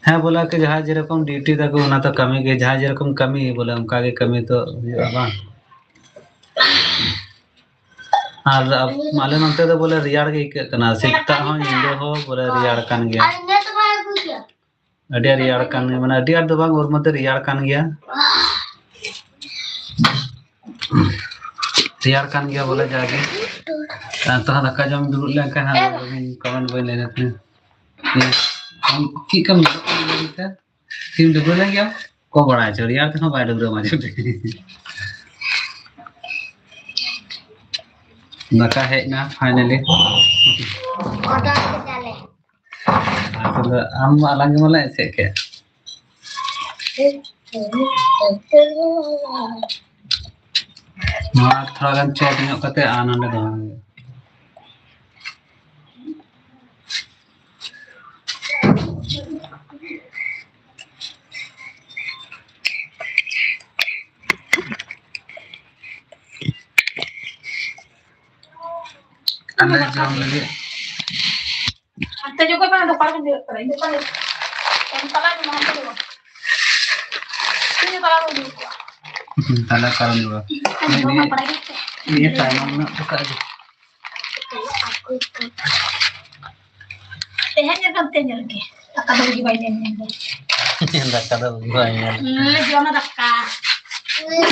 ᱦᱮᱸ, ᱵᱚᱞᱮ ᱟᱨᱠᱤ ᱡᱟᱦᱟᱸᱭ ᱡᱮᱨᱚᱠᱚᱢ ᱰᱤᱭᱩᱴᱤ ᱛᱟᱠᱚ ᱚᱱᱟ ᱛᱚ ᱠᱟᱹᱢᱤ ᱜᱮ, ᱡᱟᱦᱟᱸᱭ ᱡᱮᱨᱚᱠᱚᱢ ᱠᱟᱹᱢᱤ ᱵᱚᱞᱮ ᱚᱱᱠᱟ ᱜᱮ ᱠᱟᱹᱢᱤ ᱛᱚ ᱦᱩᱭᱩᱜᱼᱟ ᱵᱟᱝ? ᱟᱨ ᱟᱞᱮ ᱱᱚᱱᱛᱮ ᱫᱚ ᱵᱚᱞᱮ ᱨᱮᱭᱟᱲ ᱜᱮ ᱟᱹᱭᱠᱟᱹᱜ ᱠᱟᱱᱟ, ᱥᱮᱛᱟᱜ ᱦᱚᱸ ᱧᱤᱫᱟᱹ ᱦᱚᱸ ᱵᱚᱞᱮ ᱨᱮᱭᱟᱲ ᱠᱟᱱ ᱜᱮᱭᱟ᱾ ᱟᱹᱰᱤ ᱟᱸᱴ ᱨᱮᱭᱟᱲ ᱠᱟᱱ ᱜᱮᱭᱟ, ᱢᱟᱱᱮ ᱟᱹᱰᱤ ᱟᱸᱴ ᱫᱚ ᱵᱟᱝ, ᱳᱨ ᱢᱚᱫᱽᱫᱷᱮ ᱨᱮᱭᱟᱲ ᱠᱟᱱ ᱜᱮᱭᱟ᱾ ᱨᱮᱭᱟᱲ ᱠᱟᱱ ᱜᱮᱭᱟ ᱵᱚᱞᱮ ᱡᱟᱜᱮ᱾ ᱟᱨ ᱛᱚ ᱦᱟᱸᱜ ᱫᱟᱠᱟ ᱡᱚᱢ ᱫᱩᱲᱩᱵ ᱞᱮᱱᱠᱷᱟᱱ ᱦᱟᱸᱜ ᱠᱚᱢᱮᱱᱴ ᱵᱟᱹᱧ ᱞᱟᱹᱭ ᱫᱟᱲᱮᱭᱟᱜ ᱠᱟᱱᱟ᱾ ᱪᱮᱫ ᱞᱮᱠᱟᱢ ᱧᱮᱞᱚᱜ ᱠᱟᱱᱟ ᱞᱟᱹᱭ ᱢᱮᱥᱮ? ᱥᱤᱢ ᱰᱟᱹᱵᱽᱨᱟᱹ ᱞᱮᱱ ᱜᱮᱭᱟᱢ? ᱠᱚ ᱵᱟᱲᱟᱭ ᱦᱚᱪᱚ, ᱨᱮᱭᱟᱲ ᱛᱮᱦᱚᱸ ᱵᱟᱭ ᱰᱟᱹᱵᱽᱨᱟᱹ ᱢᱟᱡᱷᱮ ᱢᱚᱫᱽᱫᱷᱮ᱾ ᱫᱟᱠᱟ ᱦᱮᱡ ᱮᱱᱟ finally᱾ ᱚᱰᱟᱨ ᱠᱮᱫᱟᱞᱮ᱾ ᱟᱨ ᱛᱟᱦᱞᱮ ᱟᱢ ᱢᱟ ᱟᱞᱟᱝ ᱜᱮ ᱢᱟᱞᱮ ᱮᱥᱮᱫ ᱠᱮᱫ᱾ ᱱᱚᱣᱟ ᱛᱷᱚᱲᱟ ᱜᱟᱱ ᱪᱚᱯ ᱧᱚᱜ ᱠᱟᱛᱮ ᱟᱨ ᱱᱚᱰᱮ ᱫᱚᱦᱚᱭ ᱦᱩᱭᱩᱜᱼᱟ᱾ ᱟᱞᱮ ᱡᱚᱢ ᱞᱟᱹᱜᱤᱫ᱾ ᱦᱟᱱᱛᱮ ᱧᱚᱜ ᱠᱚᱜ ᱢᱮ, ᱟᱫᱚ ᱚᱠᱟ ᱨᱮᱵᱚᱱ ᱫᱩᱲᱩᱵ ᱠᱟᱱᱟ? ᱤᱧ ᱫᱚ ᱚᱠᱟ ᱨᱮ ᱛᱟᱞᱟ ᱨᱮ ᱦᱟᱱᱛᱮ ᱫᱚ ᱵᱟᱝ᱾ ᱤᱧ ᱫᱚ ᱛᱟᱞᱟ ᱨᱮ ᱫᱩᱲᱩᱵ᱾ ᱦᱩᱸ, ᱛᱟᱞᱟ ᱨᱮ ᱱᱤᱭᱟᱹ, ᱵᱟᱲᱟᱭ ᱜᱮ᱾ ᱱᱤᱭᱟᱹ ᱛᱟᱭᱱᱚᱢ ᱧᱚᱜ ᱦᱚᱴᱚ ᱠᱟᱜ ᱜᱮ᱾ ᱛᱮᱦᱮᱧ ᱧᱮᱞ ᱠᱟᱱ ᱛᱮᱦᱮᱧ ᱧᱮᱞ ᱜᱮ᱾ ᱫᱟᱠᱟ ᱫᱚ ᱵᱩᱡᱷᱟᱹᱣ ᱵᱟᱭ ᱧᱮᱞ ᱧᱮᱞ ᱫᱟ᱾ ᱫᱟᱠᱟ ᱫᱚ ᱵᱩᱡᱷᱟᱹᱣ ᱵᱟᱭ ᱧᱮᱞ᱾ ᱦᱩᱸ, ᱡᱚᱢᱟ ᱫᱟᱠᱟ᱾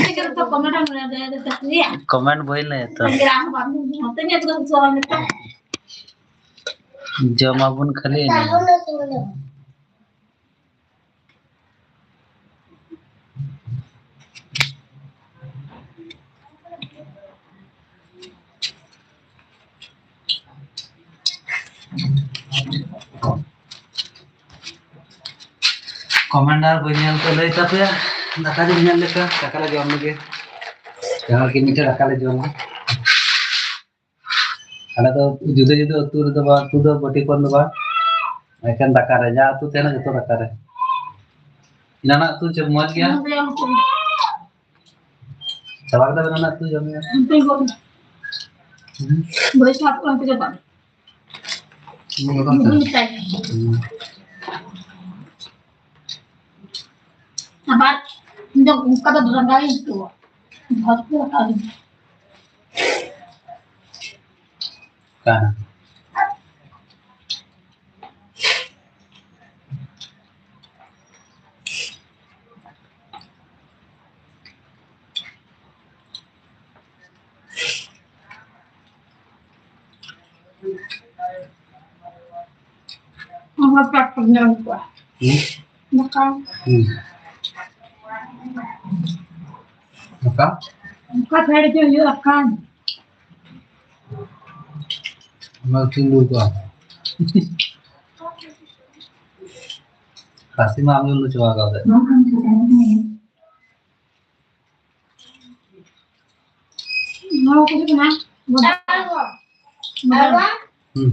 ᱪᱮᱫ ᱠᱚ ᱠᱚᱢᱮᱱᱴ ᱮᱢ ᱞᱟᱹᱭ ᱫᱟ, ᱫᱟ, ᱫᱟ, ᱫᱟ᱾ ᱠᱚᱢᱮᱱᱴ ᱵᱟᱹᱧ ᱞᱟᱹᱭᱟ ᱛᱚ᱾ ᱟᱢ ᱵᱟᱢ ᱧᱮᱞ ᱛᱮ ᱧᱮᱞ ᱫᱚ ᱵᱩᱡᱷᱟᱹᱣ ᱵᱟᱢ ᱧᱮᱞ ᱛᱮ᱾ ᱡᱚᱢᱟᱵᱚᱱ ᱠᱷᱟᱹᱞᱤ ᱤᱱᱟᱹ᱾ ᱠᱚᱢᱮᱱᱴ ᱟᱨ ᱵᱟᱹᱧ ᱧᱮᱞ ᱛᱮ ᱞᱟᱹᱭ ᱛᱟᱯᱮᱭᱟ᱾ ᱫᱟᱠᱟ ᱡᱚᱢ ᱧᱟᱢ ᱞᱮᱠᱟ ᱫᱟᱠᱟ ᱞᱮ ᱡᱚᱢ ᱞᱮᱜᱮ᱾ ᱡᱟᱦᱟᱸ ᱜᱮ ᱢᱤᱫᱴᱮᱱ ᱫᱟᱠᱟ ᱞᱮ ᱡᱚᱢᱟ᱾ ᱟᱞᱮ ᱫᱚ ᱡᱩᱫᱟᱹ ᱡᱩᱫᱟᱹ ᱟᱹᱛᱩ ᱨᱮᱫᱚ ᱵᱟᱝ, ᱟᱹᱛᱩ ᱫᱚ ᱵᱟᱹᱴᱤ ᱠᱚᱱ ᱫᱚ ᱵᱟᱝ, ᱮᱠᱮᱱ ᱫᱟᱠᱟ ᱨᱮ, ᱡᱟ ᱟᱹᱛᱩ ᱛᱟᱦᱮᱱᱟ ᱡᱚᱛᱚ ᱫᱟᱠᱟ ᱨᱮ᱾ ᱮᱱᱟᱱᱟᱜ ᱟᱹᱛᱩ ᱪᱮᱫ ᱢᱚᱡᱽ ᱜᱮᱭᱟ? ᱪᱟᱵᱟ ᱠᱮᱫᱟ ᱵᱮᱱ ᱮᱱᱟᱱᱟᱜ ᱟᱹᱛᱩ ᱡᱚᱢ ᱧᱩ? ᱦᱩᱸ᱾ ᱦᱩᱸ᱾ ᱟᱵᱟᱨ ᱤᱧ ᱫᱚ ᱚᱱᱠᱟ ᱫᱚ ᱨᱟᱸᱜᱟᱣ ᱤᱧ ᱟᱹᱭᱠᱟᱹᱣᱟ᱾ ᱵᱷᱟᱜᱽ ᱠᱚ ᱨᱟᱠᱟᱵ ᱤᱧ᱾ ᱚᱠᱟ? ᱚᱱᱟ ᱯᱮᱠ ᱠᱚ ᱧᱟᱢ ᱠᱚᱣᱟ᱾ ᱦᱩᱸ? ᱫᱟᱠᱟ᱾ ᱦᱩᱸ᱾ ᱫᱟᱠᱟ? ᱚᱱᱠᱟ ᱯᱷᱮᱰ ᱜᱮ ᱦᱩᱭᱩᱜᱼᱟ ᱠᱷᱟᱱ᱾ ᱚᱱᱟ ᱛᱤᱸᱜᱩ ᱠᱚᱜᱼᱟ᱾ ᱨᱟᱥᱮ ᱢᱟ ᱟᱢ ᱜᱮᱢ ᱞᱩ ᱪᱟᱵᱟ ᱠᱟᱣᱫᱟ᱾ ᱱᱚᱣᱟ ᱠᱚ ᱦᱩᱭᱩᱜ ᱠᱟᱱᱟ᱾ ᱦᱩᱸ᱾